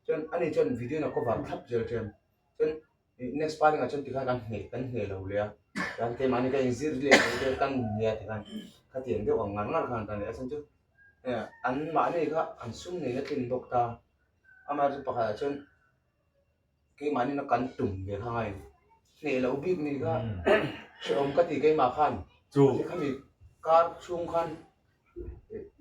chuan ani chuan video in a cover thlap zel ṭhian. Chuan next sparring ah chuan tikhan kan hne kan hne lo leh a, chuan keimahni ka inzir leh lo te kan hne a tikhan khatiang deuh ang ngar ngar khan ta ni. A chhan chu an mahni kha an sum nei na tlin bawk ta, amaherawhchu pakhat ah chuan. Keimahni na kan tum ve kha ngai hneh loh bik ni kha hrehawm ka ti keimah khan chu khami kar chhung khan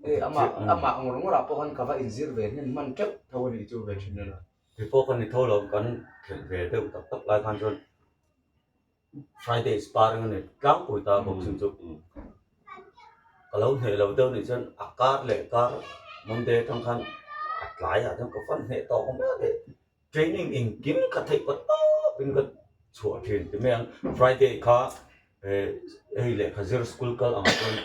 e amah amah ang rawng rawng ah pawh khan ka va inzir ve hnem hman teuh tho a nih chu ve thin a. Kei pawh ka ni tho lo kan khelh ve deuh tak tak lai khan chuan Friday sparring a ni tlangpui ta boxing chu ka lo hneh lo deuh nih chuan a kar leh kar Monday atang khan a tlaiah chuan ka fan hneh tawk awm em em. Training engkim ka theih paw tawp in ka chhuah thin ti mai ang Friday kha hei lehkha zir school kal ang chuan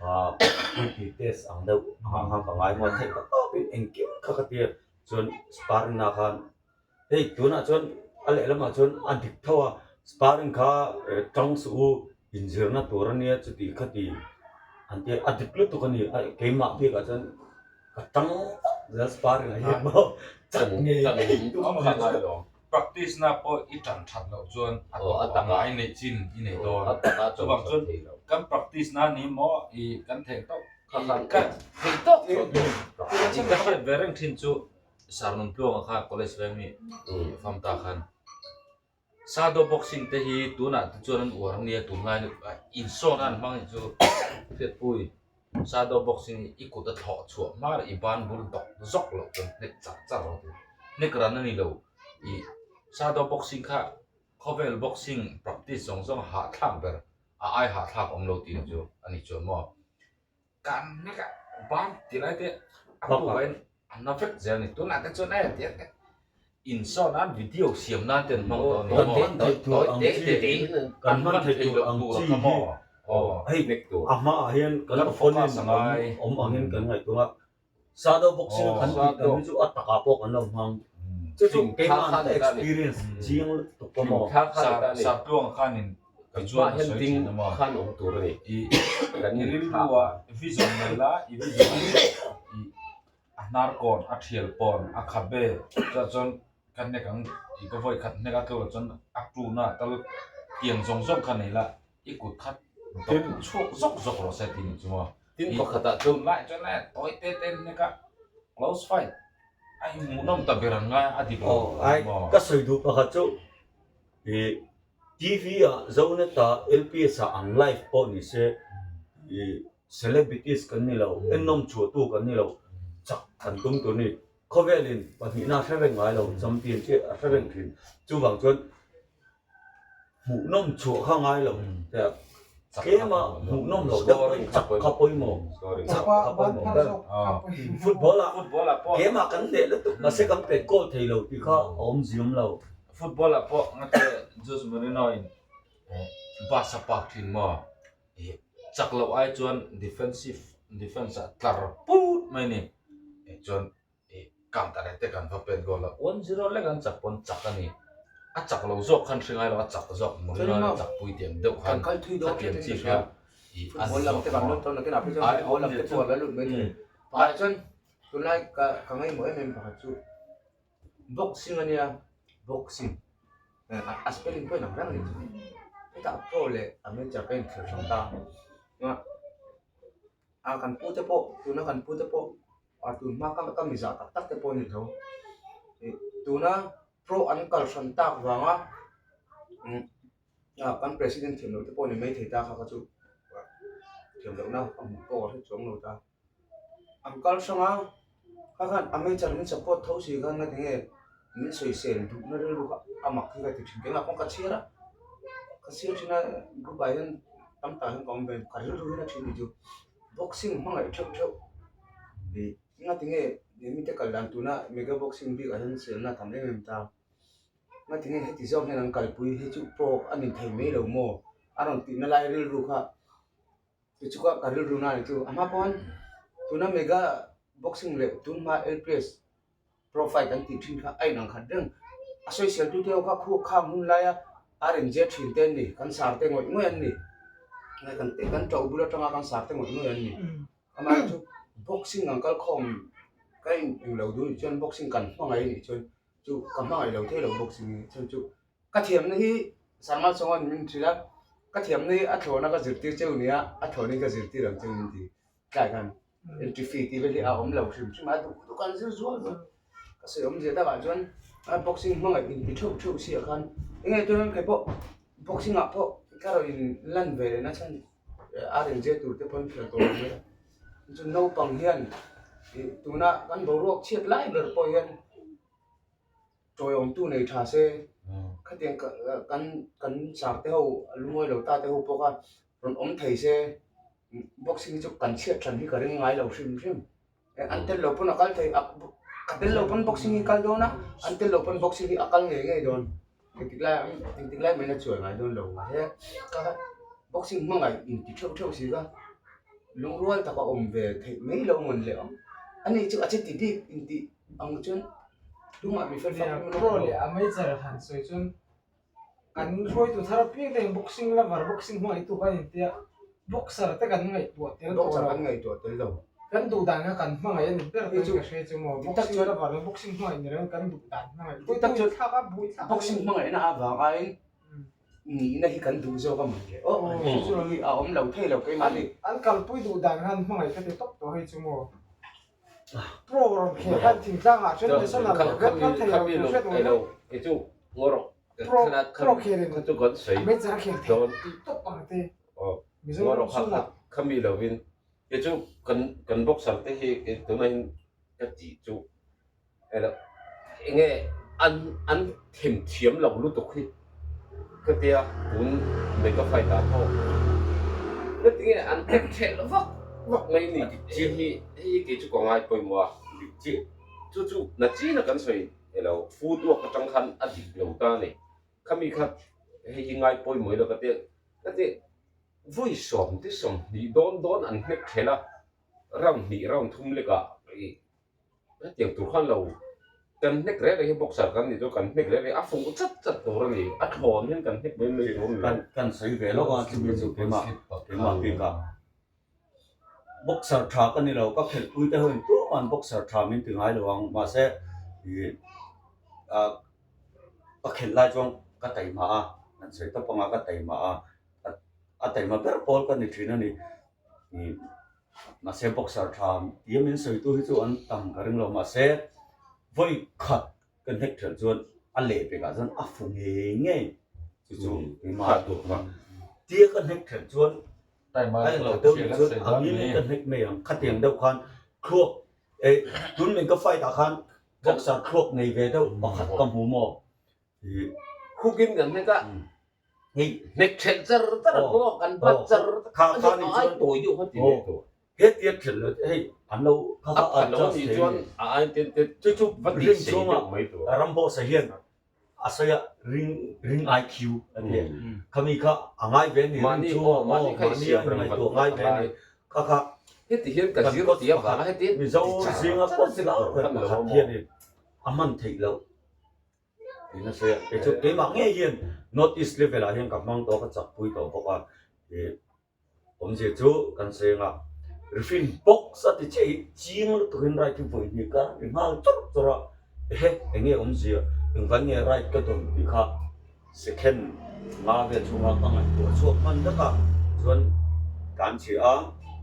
ah weekly test ang deuh ah khan ka ngai maw theih paw tawp in engkim kha ka ti a chuan sparring ah khan hei tunah chuan a lehlamah chuan a dik tho a sparring kha tang suh u inzirna tur ania chuti khati an tia a dik lutuk a ni a keimah bikah chuan. Ka tang vak zel sparring ah hian maw chak ngei ngei tum a ngai lo. Practice na pawh i tan that loh chuan a tawp a ngai neih chin i nei dawn. Chuvang chuan kan practice na ni maw i kan theih tawk i kan theih tawk i ka hriat ve reng thin chu Sarnun Tluanga kha college veng mi fam ta khan Sado boxing te hi tunah te chuan an uar ania tunlai insawn a an hmang hi chu hriatpui Sado boxing hi i kut a thlawh chhuah hma leh i ban bul dawk zawk loh chuan hnek char char rawh ti hnek ran a ni lo i Sado boxing kha khawvel boxing practice zawng zawng hahthlak ber a ai hahthlak awm lo tih chu a ni chuan maw. Kan hnek a. Ban ti lai te a tu in a na vek zel a ni. Tunah te chuan e tiang te insawn nan video siam nan te an hmang tawh a ni maw? Kan hman theih tur ang chi kan hman theih tur ang chi hi hei a hmaah hian kan opponent awm angin kan ngaihtuah a, Shadow boxing a kan tih tam hi chu a takah pawh kan lo hmang. Chu chu keimah ka experience chiang lutuk pawh maw? Saptluanga khanin tichuan a sawi thin a maw? I rilru a vision nei la, i vision ah chuan i a hnar kawn, a thial pawn, a khabe chuah chuan ka hnek ang i ka vawi khat hnek a tlukah chuan a tuna tal tiang zawng zawng kha nei la, i kut khat dawk chhuak zawk zawk rawh se tih ni chu maw? Tin pakhatah chuan lai chuan e tawi te te hnek a close fight a inhmuhnawm ta ber ang ngai a dik lo Ai ka sawi duh pakhat chu i TV ah Zonet ah LPS ah ang live pawh ni se i celebrities kan ni lo ennawm chhuah tu kan ni lo chak kan tum tur ni khawvelin pahnihna a hre reng ngai lo champion chiah a hre reng thin chuvang chuan Hmuhnawm chhuah kha ngai lo tlema hmuhnawm loh deuh pawhin chak kha pawimawh chak kha pawimawh ber football ah game ah kan hneh lutuk mahse kan pet goal thei lo tih kha a awm ziam lo. Football ah pawh ngate Jose Mourinho in bus a park thin maw chak loh ai chuan defensive defense ah tlar put mai ni chuan I counter te kan va pet goal a, 1-0 lek an chak pawn chak a ni. A chak lo zawk khan hre ngai lo, a chak zawk Mourinho a chak pui tiang deuh khan khatiang chi kha i a ni zawk maw? Ai awm leh chu Pakhat chuan tunlai ka ka ngaihmawh em em pakhat chu boxing a nia boxing a spelling pawh inang reng a ni chu hetah pro leh amateur ka inkhel hrang ta a. A kan pu te pawh tuna kan pu te pawh a tun hma ka ka mizah tak tak te pawh a ni tho ih tuna pro an kal hran tak vanga umm ah kan president thiam loh te pawh a ni maithei ta kha kha chu thiam lohna ka hmuh pawh ka hre chuang lo ta an kal hrang a kha khan amateur min support tho si khan nga tinge min sawisel duhna rilru kha a mak hi ka ti thin keimah pawh ka chhiar a ka chhiar thin a group ah hian tam tak hian ka awm ve ka rilru hian a thin ni chu boxing hmangaih theuh theuh ih nga tinge mite kal dan tuna mega boxing bik ah hian selna a tam em em ta nga tinge heti zawk hian an kalpui hi chu pro a ni thei mai lo maw a rawn tihna lai rilru kha. Chu ka ka rilru na ni chu a hma pawn tuna mega boxing leh tun hma LPS pro fight an tih thin kha a inang khat reng a sawisel tu te ho kha khu khang hun laia RNJ thin te an ni kan sar te ngawih ngawih an ni kan kan to bul atanga kan sar te ngawih ngawih an ni amaherawhchu boxing ang kalkhawm ka in englo duh nih chuan boxing kan hmangaih anih chuan chu ka hmangaih lo thei lo boxing hi chuan chu Ka thiamna hi Sarmal Chauhan min hrilh a, ka thiamna hi a thlawna ka zirtir cheu nia, a thlawnin ka zirtir ang cheu min ti. Tlai khan entry fee tih vel hi a awm lo hrim hrim a, a duh duh kan zir zual zual. Ka sawi awmzia takah chuan boxing hmangaih inti theuh theuh siah khan eng nge chuan kei pawh boxing ah pawh ka rawn in lan ve leh na chhan a rawn zir tur te pawn hriat tur a awm mai a. Chu naupang hian tuna kan boruak chhiat lai ber pawh hian Tawiawmtu nei tha se, khatiang kan kan sar te ho lungawi lo ta te ho pawh kha rawn awm thei se, boxing hi chu kan chhiat than hi ka ring ngai lo hrim hrim. An tel lo pawn a kal thei a, a tel lo pawn boxing hi kal dawn a, an tel lo pawn boxing hi a kal ngei ngei dawn. Engtik lai engtik lai mai la chuai ngai dawn lo mahse ka boxing hmangaih inti theuh theuh si kha lungrual taka awm ve theih mai lo mawn leh ang. Ani chu a che ti bik intih ang chuan. Pro leh amateur han sawi chuan kan hruaitu thar apiang te boxing lover boxing hmangaihtu kan intia boxer te kan ngaihtuah tel tawh lo kan ngaihtuah tel lo kan duh dan kha kan hmangaih a ni ber te ka hre chu maw boxing lover leh boxing hmangaih ni lo kan duh dan hmangaih dik tak chuan thlak a buai thlak boxing hmangaihna avang aiin nihna hi kan duh zawk a mawn le aw chu hi a awm lo thei lo keimahni an kalpui duh dan khan hmangaih ka ti tawp tawh hei chu maw Pro rawn khel khan thingtlang ah then national leh vel kal thei lo tur hret awm lo. Pro pro khel in a manager a khel thei tih tawp ang te Mizoram chhungah. Khami lovin kei chu kan kan boxer te hi kei tunah hian ka tih chu enge an an them thiam lo lutuk hi ka tia tun mega fight ah pawh ka tinge an tek thelh vak. vak mai a ni. Hei hi hei kei chu ka ngai pawimawh a, chu chu na chin a kan sawi elo footwork atang khan a dik lo ta a ni. Khami kha hei hi ngai pawimawh ilo ka ti ka ti vawi sawm te 20 dawn dawn an hnek thelh a, round hnih round thum lekah ih hetiang tur khan lo kan hnek reng reng hi boxer kan nih chuan kan hnek reng reng a fuh chat chat tur a ni, a thlawn hian kan hnek mai mai tur a ni lo. Kan kan sawi ve lawk a chumi chu keimah keimah bikah boxer tha ka ni lo ka khelhpui te ho in tumah boxer tha min ti ngai lo ang mahse ih ah ka khelh lai chuan ka taima a kan sawi tawp anga ka taima a a taima ber pawl ka ni thin a ni ih mahse boxer tha tia min sawi tu hi chu an tam ka ring lo mahse vawi khat ka hnek thelh chuan a leh pekah chuan a fu ngei ngei chu chu keimah tia ka hnek thelh chuan a englo deuh nih chuan a ngil in ka hnek mai ang khatiang deuh khan thluak eh tun min ka fight ah khan boxer thluak nei ve deuh pakhat ka hmu maw ih Hook in kan hnek a hei hnek thelh char char a maw kan bat char kha kha ni chuan tawi deuh kha ti leh tawh hetia thelh lo hei an lo kha kha a lo nih chuan a ai ten te chu chu ring chhunga ram pawh sa hian a sawi a ring ring IQ a ti khami kha a ngai ve ni ring chhunga mahni kha i siam reng vat ngai ve ni kha kha heti hian ka zir tia vanga heti Mizo zinga pawh chi lar ber pakhat hian a man theih loh Tiin a sawi a, kei chu keimah ngei hian North East level ah hian ka hmang tawh a, ka chakpui tawh bawk a, ih awmzia chu kan sawi anga refin box a ti chiah hi ching lutuk in right hi vawi hnih ka ri nghal chawrh chawrh a, ehe enge awmzia engvan nge right ka dawn tih kha second nga vel chhunga ka ngaihtuah chhuak hman vek a, chuan tlan chhia a,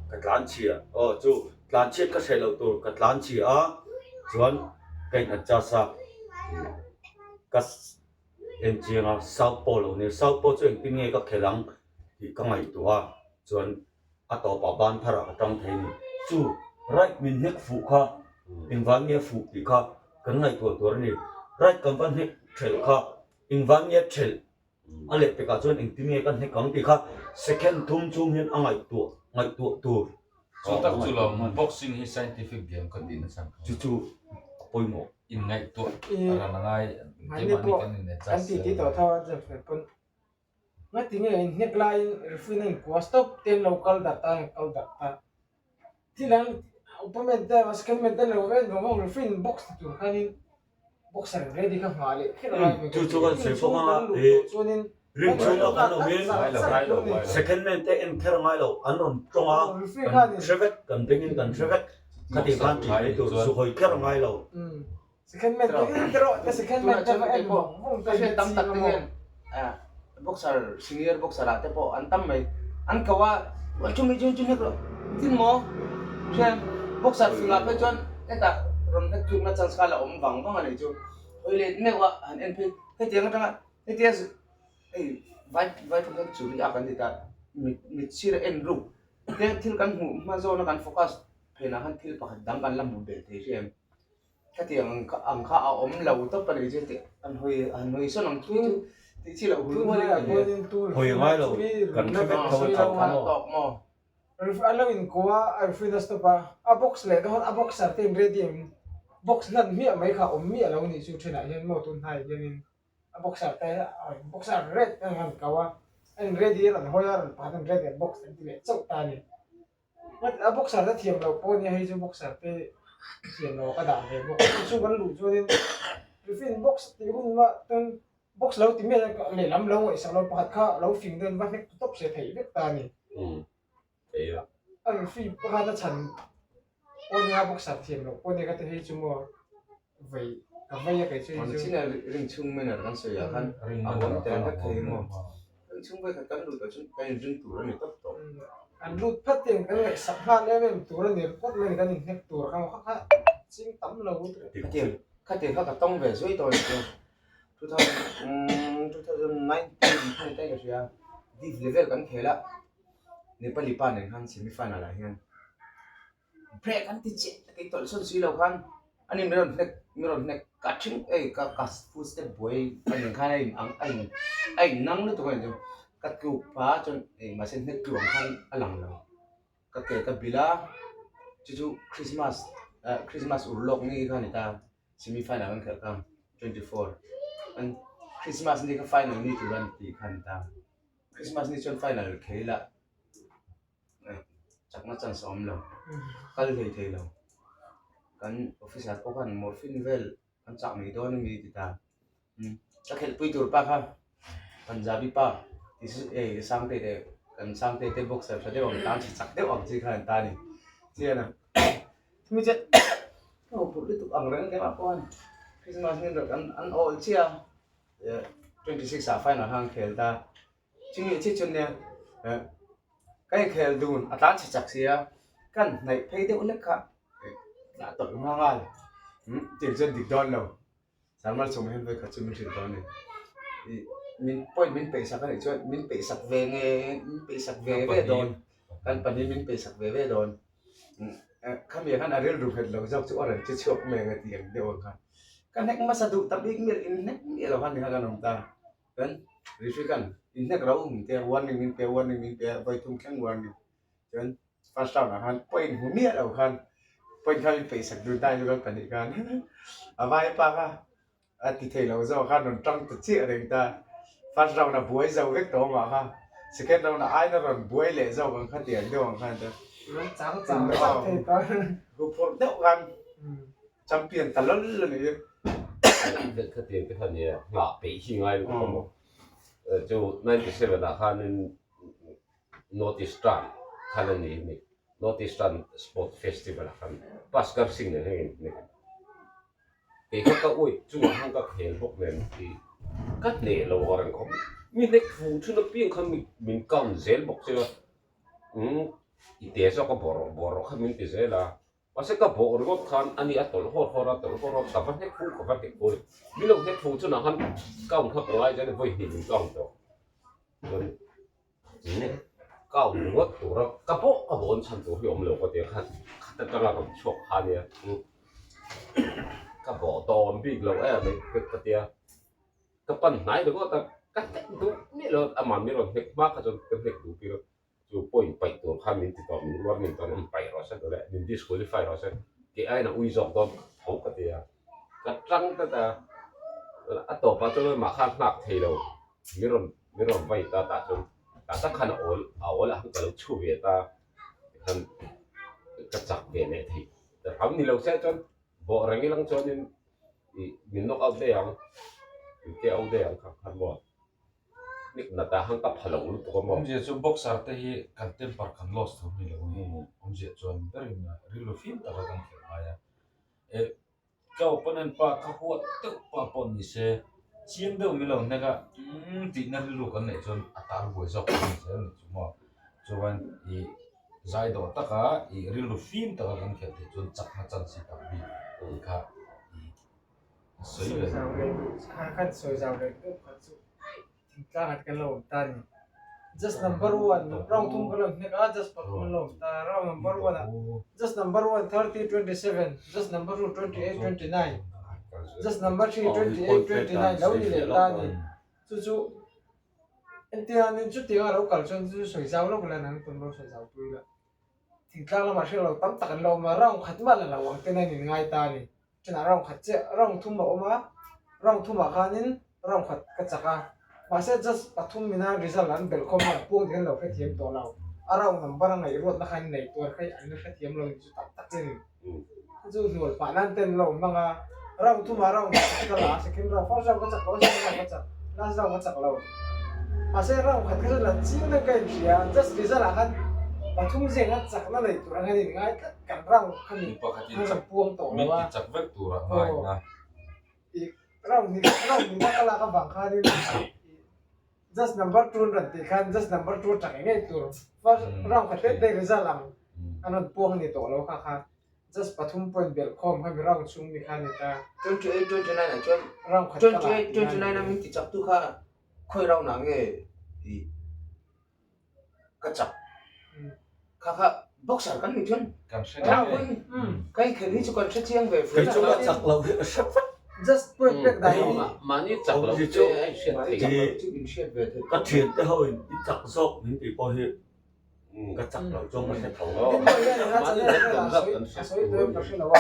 ka tlan chhia aw chu Tlan chhiat ka hreh loh tur ka tlan chhi a, chuan ka in adjust a, ka en chiang a, south pole lo nia, south pole chu engtin nge ka khelh ang tih ka ngaihtuah a, chuan a tawpah ban pharah ka tang thei a ni. Chu right min hnek fuh kha engvan nge fuh tih kha kan ngaihtuah tur a ni, right kan va hnek thelh kha engvan nge thelh A lehpekah chuan engtin nge ka hnek ang tih kha second thum chhung hian a ngaihtuah ngaihtuah tur. Chu tak chu lo boxing hi scientific game ka tih nasa kha. Chu chu a pawimawh. In ngaihtuah a ran a ngai keimahni kan in adjust. Kan titi tawh tho a James nen pawn ngati nge in hnek laiin referee na in kua stop te an lo kal darh ta an kal darh ta. Thil ang opponent te second man te an lo en vang vang referee in box ti tur khanin Boxer ready kha nghah leh kher lai mai Chu chu kan sawi fawk anga ih ring chhunga kan awm in second man te en kher ngai lo an rawn tawng a kan hre vek kan bengin kan hre vek khati khan tih mai tur zu hawi kher ngai lo. Second man te erawh te second man te va en vawng vawng te hi tam tak te hian boxer senior boxer ah te pawh an tam mai an ko a chumi chu chu hnek rawh tin maw hrian boxer fingah phei chuan hetah rawn hnek tlukna chance kha la awm vang vang a nih chu hawi let meuh a han en phei hetiang atanga hetia hei vai vai thawm hian churi a kan ti ta mit mit sir a en ruk te thil kan hmuh hma zawna kan focus phenah khan thil pakhat dang kan la hmuh belh thei hriat Khatiang ang kha a awm lo tawp a ni chu tih an hawi an hawi sawn ang chu tih chi loh hul hual in a ni. Hawi ngai lo kan hre vek tho a tawk maw? Tawk maw? An lo inkuah a a referee a stop a, a box leh dawn a boxer te in ready em box hnan hmiah mai kha awm miah lo nih chu thenah hian maw tun hnaiah hianin a boxer te boxer red an han kau a, a in ready a rawn hawi a rawn pahat an ready an box an ti leh chauh ta a ni. A boxer te thiam loh pawh nia hei chu boxer te thiam loh ka dah ve bawk a chu kan luh chuanin referee box tih hun mah chuan box lo ti miah lehlam lo ngaihsak lo pakhat kha lo fing dawn va hnek tawp se theih vek ta a ni. A referee pakhat a chhan pawh nia boxer thiam loh pawh nia ka ti hei chu maw vei ka vei a kei chu hei chu. Chin a ring chhung manner kan sawi ah khan a awm tel vek thei maw. Ring chhung vekah kan lut ah chuan kan inring tur a ni tawp tawh. Kan lut phat ten kan ngaihsak nghal em em tur a ni phawt mai a ni kan inhnek tur kha kha kha ching tam lo. Khatiang khatiang kha ka tawng ve zui tawh a ni chu. 2019 kha ni ta in ka hria div level kan khel a Nepali pa nen khan semi final ah hian Break an ti chiah kei tawlh sawn si lo khan ani min rawn hnek min rawn hnek ka thing ei ka ka full step buai a nen khan a in ang a in a in nang lutuk a ni chu ka tluk pah chuan eng mahse hnek tluang khan a lang lo. Ka ke ka bilh a, chu chu Christmas eh Christmas ur lawk ni kha a ni ta, semi final kan khelh kha 24 an Christmas ni kha final ni tur a ni tih kha a ni ta, Christmas ni chuan final khei lah eh chakna chance a awm lo, kal hlei thei lo, kan officer pawh khan morphine vel kan chak mai dawn a mi ti ta. Ka khelhpui tur pa kha Punjabi pa ei Sangte te kan Sangte te boxer tha deuh ang tan chhe chak deuh ang chi kha an ta a ni. Chian a chumi chuan ka ho phurh lutuk ang reng keimah pawh a ni. Christmas ni rawh an an awl chiah a 26 ah final kha an khel ta. Chumi chiah chuan nia ka inkhel dun a tlan chhe chak sia kan hnaih phei deuh hlek kha tah tawlh nghal nghal tih chuan dik dawn lo. Sarmal chhawm hian vawikhat chu min hrilh dawn a ni. Ih min point min peih sak a nih chuan min peih sak ve nge min peih sak ve ve dawn kan pahnih min peih sak ve ve dawn khami ah khan a rilru nghet lo zawk chu a rawn che chhuak mai ang a tih ang deuh ang kha ka hnek hmasa duh ta bik miah in hnek miah lo khan ni kha kan awm ta chuan referee khan in hnek ro min tia warning min pe warning min pe a vawi thum thleng warning chuan First round ah khan point hmu miah lo khan point kha min peihsak dun ta chu kan pahnih khan a vaipa kha a ti thei lo zawk khan rawn tang ta chiah reng ta first round a buai zo vek tawh amah kha second round ah aina rawn buai leh zawk ang kha tiang deuh ang khan ta Rawn chang chang chang thei ta huphurh deuh khan champion ta lawl a ni. Khatiang te kha nia nghah peih hi ngai lutuk a maw chu 97 ah khanin North Eastern khan a ni ni North Eastern Sport Festival ah khan Paskar Singh nen hian in hnek kei kha ka uih chungah khan ka khel bawk nen i ka hneh lo a reng khawp mi hnek fu thun apiang khan mi min count zel bawk che a umm i te zawk a bawrh bawrh kha min ti zel a Mahse ka bawh ringawt khan a ni a tawlh hawr hawr a, tawlh hawr hawr ka va hnek fu ka va hnek fu a ni. Min lo hnek fu chunah khan count kha ka ngai zel a ni, vawi hnih min count tawh. Chuan count ringawt tura ka bawh ka bawn chhan tur hi awm lo ka ti a, khat khat atanga rawn chhuak kha nia ka bawh tawm bik lo em mai ka ti a. Ka pan hnai ringawt a, ka hnek duh miah lo a, amah min rawn hnek hma kha chuan ka hnek duh tir a. Chu point paih tur khan min ti tawh, min warning tawh an paih rawh se tawh le, min disqualify rawh se, kei aiin a ui zawk dawn tho ka ti a, ka tang tlat a, a tawpah chuan amah kha a nghak thei lo, min rawn min rawn vai ta tah chuan tah tak khan a awl a awl ah khan ka lo chhu ve ta tikhan ka chak ve leh theih ta ram ni lo se chuan bawh reng ilang chuanin ih min knock out daih ang, min KO daih ang kha khan maw. Nick nata han ka pha lo lutuk a maw? Awmzia chu boxer te hi kan temper kan loss tur ni lo hi awmzia chuan berin rilru fim taka kan khelh ngai a. E ka opponent pa ka huat deuh pa pawh ni se chiang deuh min lo hnek a umm tihna rilru kan neih chuan a tar buai zawk kan ni zel ni chu maw. Chuan i zai dawh taka i rilru fim taka kan khelh theih chuan chakna chance hi tam bik tih kha i Sawi zau leh duh kha khan sawi zau leh duh kha chu thingtlang ah te kan lo awm ta a ni. Just number one round thum kan lo hnek a just pathum an lo awm ta a round number one ah just number one 30 27 just number two 28 29 just number three 28 29 lo ni leh ta a ni. Chu chu engtiangin chutianga lo kal chuan chu sawi zau lawk la nang tun lo sawi zau pui la. Thingtlang lamah hriat loh tam tak an lo awm a, round khat mah la lo ang ten a inngai ta a ni. Chutah round khat chiah, round thum a awm a, round thumah khanin round khat ka chak a, mahse just pathum mina result an belh khawm a, puang dik an lo hrethiam tawh lo. A round number a ngaihruatna kha an nei tuar kha an la hrethiam lo ni chu tak tak a ni. Chu chu hnual pah nan ten an lo hmang a, round thumah round khat ka la a, second round, first round ka chak lo a, second round ka chak, last round ka chak lo. Mahse round khat kha chu la ching deuh ka inhria, just result ah khan pathum zinga chakna nei tur ang hian in ngai tlat kan round kha mi pakhatin puang tawh lo a. Min ti chak vek tur a ngaina. I round hnih round hnihna ka lak avang khanin just number two an rawn tih khan just number two atang ngei ngei tur first round khat te te result ang an rawn puang a ni tawh lo kha kha just pathum point belh khawm kha mi round chhung mi kha a ni ta. 28 29 ah chuan round khat ka lah 28 29 a min ti chak tu kha khawi round ah nge i ka chak kha kha boxer kan nih chuan Kan hre round ngei. in ka inkhel hi chu kan hre chiang ve Kei chu ka chak lo hi ka hre vek. Just point pek dan hi. Mahni chak lo Awmzi chu chu a inhriat Mahni theih. chak lo chu inhriat ve theih. Ka thiante ho in i chak zawk min tih pawh hi. Ka chak lo chuan ka hre tho. Dinmawi hian a channel vel ah a sawi tawh em ka hre lo a.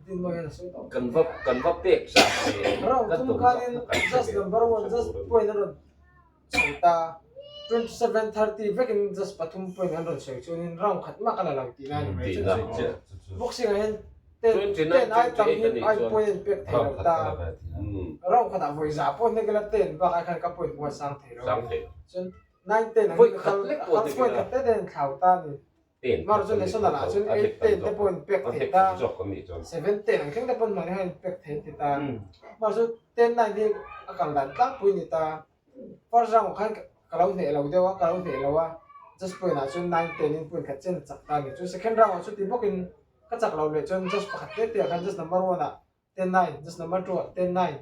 Dinmawi hian a sawi tawh. Kan va kan va pek zat ve. Round thum khanin just number one just point a rawn sawi ta. 27 30 vekin just pathum point an rawn sawi chuanin round khat mah ka la lo tihna a ni mai. Chu chu boxing ah hian ten ten ai tam hi ai point an pek thei lo ta. Round khatah vawi za pawh hnekila ten bak ai khan ka point pawh a sang thei lo. Chuan 9 10 ang kal kal point khat te ten thlau ta ni mar chu national ah chuan 8 10 te pawh in pek thei ta 7 10 ang thleng te pawn mahni khan in pek thei ti ta mar chu 10 9 hi a kal dan tlangpui ni ta first round ah khan ka lo hneh lo deuh a ka lo hneh lo a just point ah chuan 9 10 in point khat chen a chak ta ni chu second round ah chuti bawkin ka chak lo leh chuan just pakhat te te ah khan just number 1 ah 10 9 just number 2 ah 10 9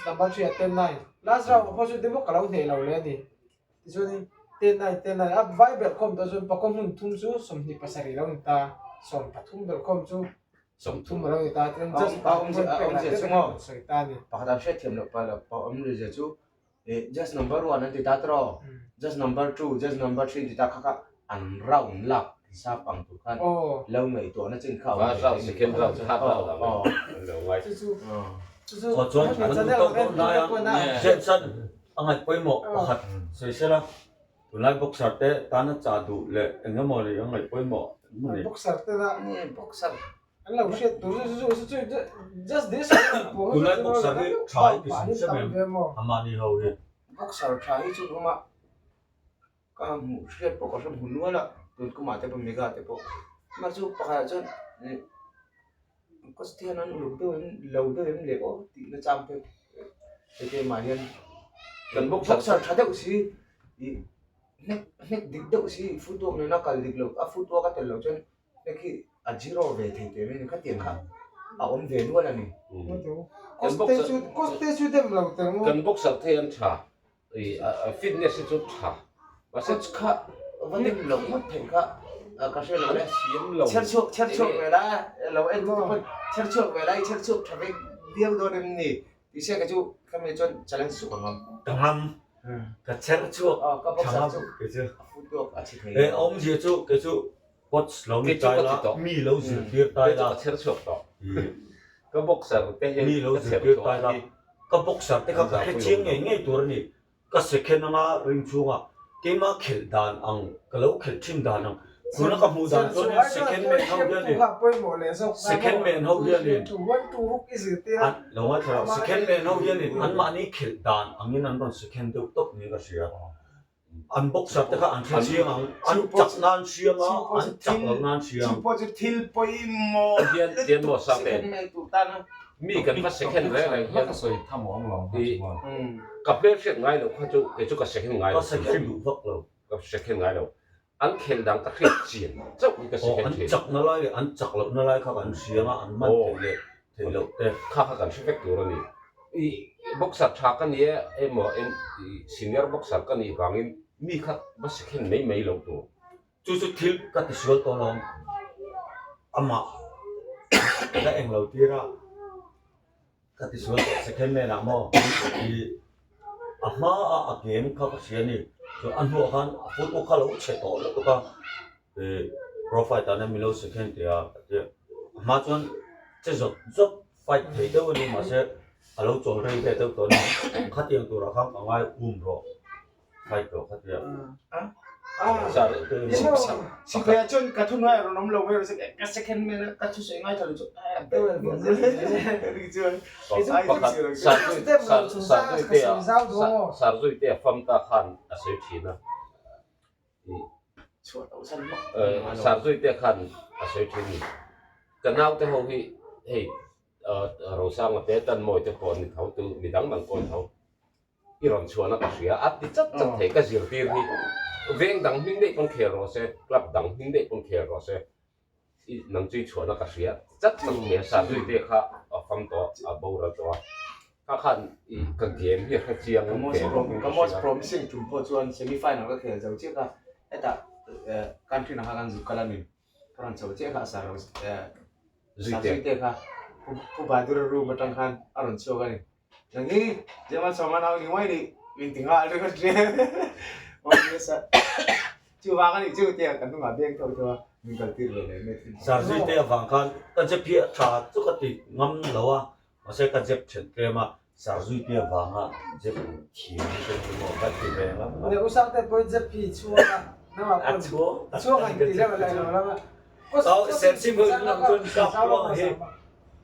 Number 3 ah 10 9 last round ah pawh chu demo ka lo hneh lo le a ni. Tichuanin 10 9 10 9 a vai belh khawm tawh chuan pakua hmun thum chu 27 lo ni ta, 13 belh khawm chu 30 a lo ni ta tichuan just pakhat hmun pek lai te kan sawi ta a ni. Pakhat an hriatthiam loh pa lo pa awm ri zia chu just number 1 an ti ta tiraw just number 2 just number 3 an ti ta kha kha an round lak hisap ang tur khan lo ngaihtuahna chin kha a awm First round, second round, third round ang an lo ngai. Chu chu chu chu Aw chuan kan duh tawk dawn lai a, Jensen a ngaih pawimawh pakhat sawi sela, tunlai boxer te tana chah duh leh eng emaw nih a ngaih pawimawh emaw ni. Boxer te na boxer an lo hriat tur chu chu chu chu just this Tunlai boxer hi tha i ti hrim hrim em amahni ho hi. Boxer tha hi chu rawngah Ka hmuh hriat pawh ka hre hmu nual a, tun kumah te pawh mega te pawh amah chu pakhatah chuan ih coach te hian an uluk deuh em lo deuh em leh aw tih na chang te he game ah hian Kan boxer tha deuh si ih hnek hnek dik deuh si footwork nena kal dik loh a footwork a tel loh chuan hnek hi a zero ve thei teh mai a ni khatiang kha a awm ve nual a ni. Coach te chu coach te chu dem lo teh maw. Kan boxer te hi an tha Fitness hi chu tha mahse Coach kha va dim loh ngawt theih kha ka hre lo le. Thiam lo. Chher chhuak chher chhuak ve la lo en tu te pawn chher chhuak ve la i chher chhuak tha vek viau dawn em ni tih se ka chu ka mi chuan challenge chu ka ngam. Ka ngam ka chher chhuak tha ngam kei chu. A footwork a chhe thei. E awmzia chu kei chu coach lo ni tai la mi lo zirtir tai la. Kei chu ka chher chhuak tawh. Ka boxer te hi mi lo zirtir tai la. Ka boxer te kha ka hre chiang ngei ngei tur a ni. Ka second anga ring chhunga keima khelh dan ang, ka lo khelh thin dan ang, tuna ka hmuh dan chuan in second man ho hianin, second man ho hianin, an lo ngaithla lo, second man ho hianin anmahni khelh dan angin an rawn second deuh tawp niin ka hria. An boxer te kha an hre chiang ang, an chak nan hriang a, an chak loh nan hriang. Chu pawh chu thil pawimawh lutuk second man tur tan a. Mi kan va second reng reng hian ka sawi tham awm lo i ka hmel hriat ngai loh kha chu kei chu ka second ngai lo. Ka second duh vak lo. Ka second ngai lo. An khel dang ka hriat chian chauh hi ka second thin. An chak na lai leh an chak loh na lai kha kan hriang a, an man theih leh theih loh te. Kha kha kan hre vek tur a ni. I boxer tha ka ni e emaw senior boxer ka nih vangin mi kha va second mai mai lo tur. Chu chu thil ka ti sual tawh lo amah ka eng lo tir a ka ti sual tawh second man ah maw i a hma a a game kha ka hria a ni chuan a hnuah khan a football kha lo chhe tawh lutuk a ih profile tan hian min lo second tih a ka ti a a hma chuan che zawt zawt fight thei deuh a ni mahse a lo chawl rei ve deuh tawh a ni khatiang turah khan ka ngai um rawh. Fight rawh kha tia. Sipai ah chuan ka thu hnuai a rawn awm lo mai rawh se ka second man a ka thusawi ngai tha lo chu Sarzuite a fam ta khan a sawi thin a. Sarzuite khan a sawi thin ni. Ka naute ho hi hei Rosanga te Tanmawi te pawh ni tho tu midang dang pawh ni tho. I rawn chhuahna ka hria a ti chat chat thei ka zirtir hi veng dang hming daih pawn khel rawh se club dang hming daih pawn khel rawh se i nang chu i chhuahna ka hria ti chat chat thei a Sarjui te kha a fam tawh a boral tawh a kha khan i ka game hi a hre chiang Ka ve bawk in ka ka most hria. promising tum pawh chuan semi final ka khel zo chiah kha hetah country na kha kan zuk kal a ni ka rawn chho chiah kha a sar Sarjui te kha Pu Bahadur room atang khan a rawn chhuak a ni. Nang hi Jamal Sawma nau ni mai ni min ti nghal ringawt hle. Aw ni sa. Chuvang a nih chu tia kan hnungah beng tho tho a min kal tir ve leh mai thin. Sarzui te avang khan ka zep hi a tha chu ka ti ngam lo a, mahse ka zep then tlem a, sarzui te avanga zep thiam hi ka ti maw ka ti ve ngam a. Leh usang te pawhin zep hi chhuang a, nangmah A pawn chhuang tak chhuang a han ni ka ti zep deuh leh chu. lo lam a. Kau Serchhip ho lam chuan kap kuang hi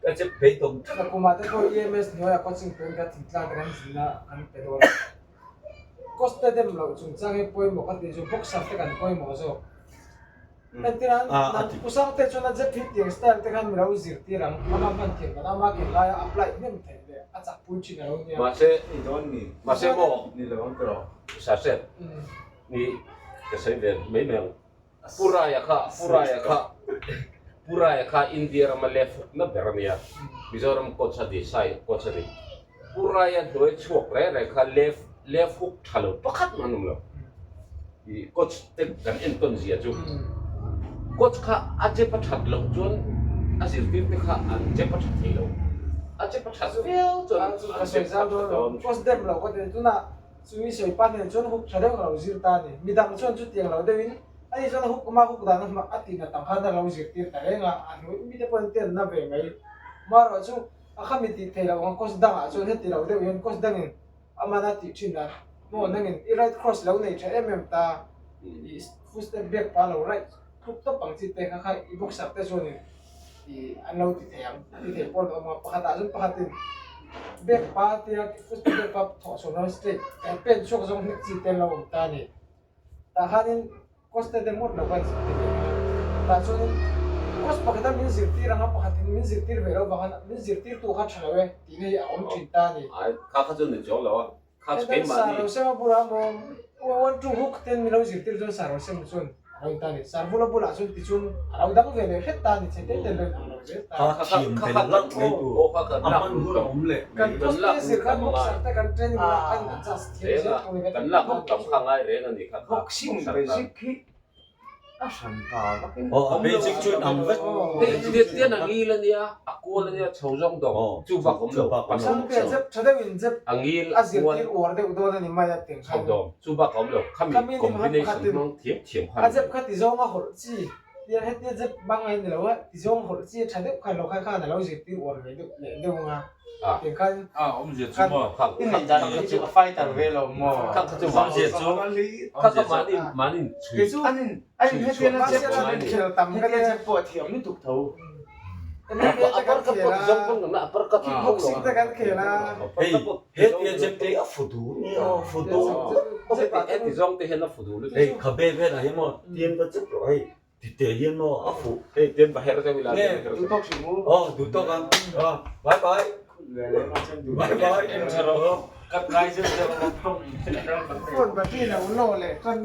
ka zep phei tawm tlat. Ka kumah te pawh EMS hnuaiah coaching pen ka thingtlang te kan zinna kan pe dawn a. Costa dem loh chungchang hi pawimawh ka tih chu boxer te kan pawimawh zawk. Entir an Usang te chuan a zep hi tiang style te khan mi lo zirtir ang, ama hman thiam dan ama ken laia apply hnem theih leh a chak pui thin a lo nia. Mahse, Ni dawn ni. Mahse maw? Ni lo ang tawh. Sasep, ni ka sawi ve mai mai ang. Pu Raya kha, Pu Raya kha, Pu Raya kha India rama left hook na ber a nia, Mizoram coach a ni, Sai coach a ni. Pu Raya hnuai chhuak reng reng kha left left hook tha lo pakhat mah an awm lo. I coach te kan entawn zia chu coach kha a jep a that loh chuan a zirtir te kha an jep a tha thei lo. A jep a that viau chuan an jep a tha dawn. Coach dem lo ka ti tunah Chumi sawi pa hnen chuan huk tha deuh ka lo zir ta a ni. Midang chuan chutiang lo deuhin ani chuan huk awma huk dan a hma a tihna tam khan a lo zirtir ta reng a, a hnuai mite pawh an ten na ve mai. Marawh chu a khami tih theih loh ang course dangah chuan heti lo deuh hian course dangin aman a tih thin a, maw nangin i right cross lo nei tha em em ta, i full step back pa lo right thlup tawp ang chi te kha kha i boxer te chuanin i an lo ti thei ang ti thei pawh an awm a pakhatah chuan pakhatin bag pa tia footstep bag pa thawh chhuah nan straight kan pen chhuak zawng hnek chi te an lo awm ta a ni tah khanin coach te te ngawt lo khan ti ve ang a tah chuanin coach pakhata min zirtir anga pakhatin min zirtir ve loh vang khan min zirtirtu kha tha lo e tih na hi a awm thin ta a ni. Ai kha kha chu ni chuang lo a Kha chu keimah ni. Sar Rosema bulah maw one two hook ten min lo zirtir chuan Sar Rosema chuan a lo in ta ni. Sar bula bulah chuan tichuan a lo dang ve leh hret ta ni che te te lo in ang lo zel ta. Kha thiam tel lak mai tur a hman hun a awm leh mai. Kan post te zir khan boxer te kan training lah khan an chance thiam zel tur ni. Kan lak hun tam kha ngai reng a ni kha kha. Boxing basic khi A hran ta vak in. Aw a basic chu in ang vek. Hei tian a ngil a nia, a kual a nia, chho zawng dawng chu bak awm lo. Pasal te zep tha deuh in zep a ngil a zirtir uar deuh dawn a ni mai a teng khan. Chho dawng chu bak awm lo, khami combination hmang thiam thiam khan. A zep kha ti zawng a hawlh chi, tian hetia zep bang a ni lo a, ti zawng hawlh chi tha deuh khan lo khan khan a lo zirtir uar ve deuh leh deuh ang a. Teng khan. A awmzia chu maw? I ngaih dan kha chu a fighter ve lo maw? Kha kha chu awmzia chu kha kha mahni mahni chhui Anin anin hetiang a chep khel tam ka hetiang chep pawh a thiam lutuk tho. A par ka pawh zawng pawng na a par ka thi Boxing te kan khel a. Hei hetia chep te a fu du ni a fu du. Heti zawng te hian a fu du lutuk. Hei khabe velah hi maw tian va chep rawh hei. Ti te hian maw a fuh. Hei tian va her deuh ila. Nge duh tawk hrim u. Aw duh tawk ang. Aw bye bye. Bye bye. Kat ngai zeuh zeuh a tawng. Phone battery lo lo leh tan.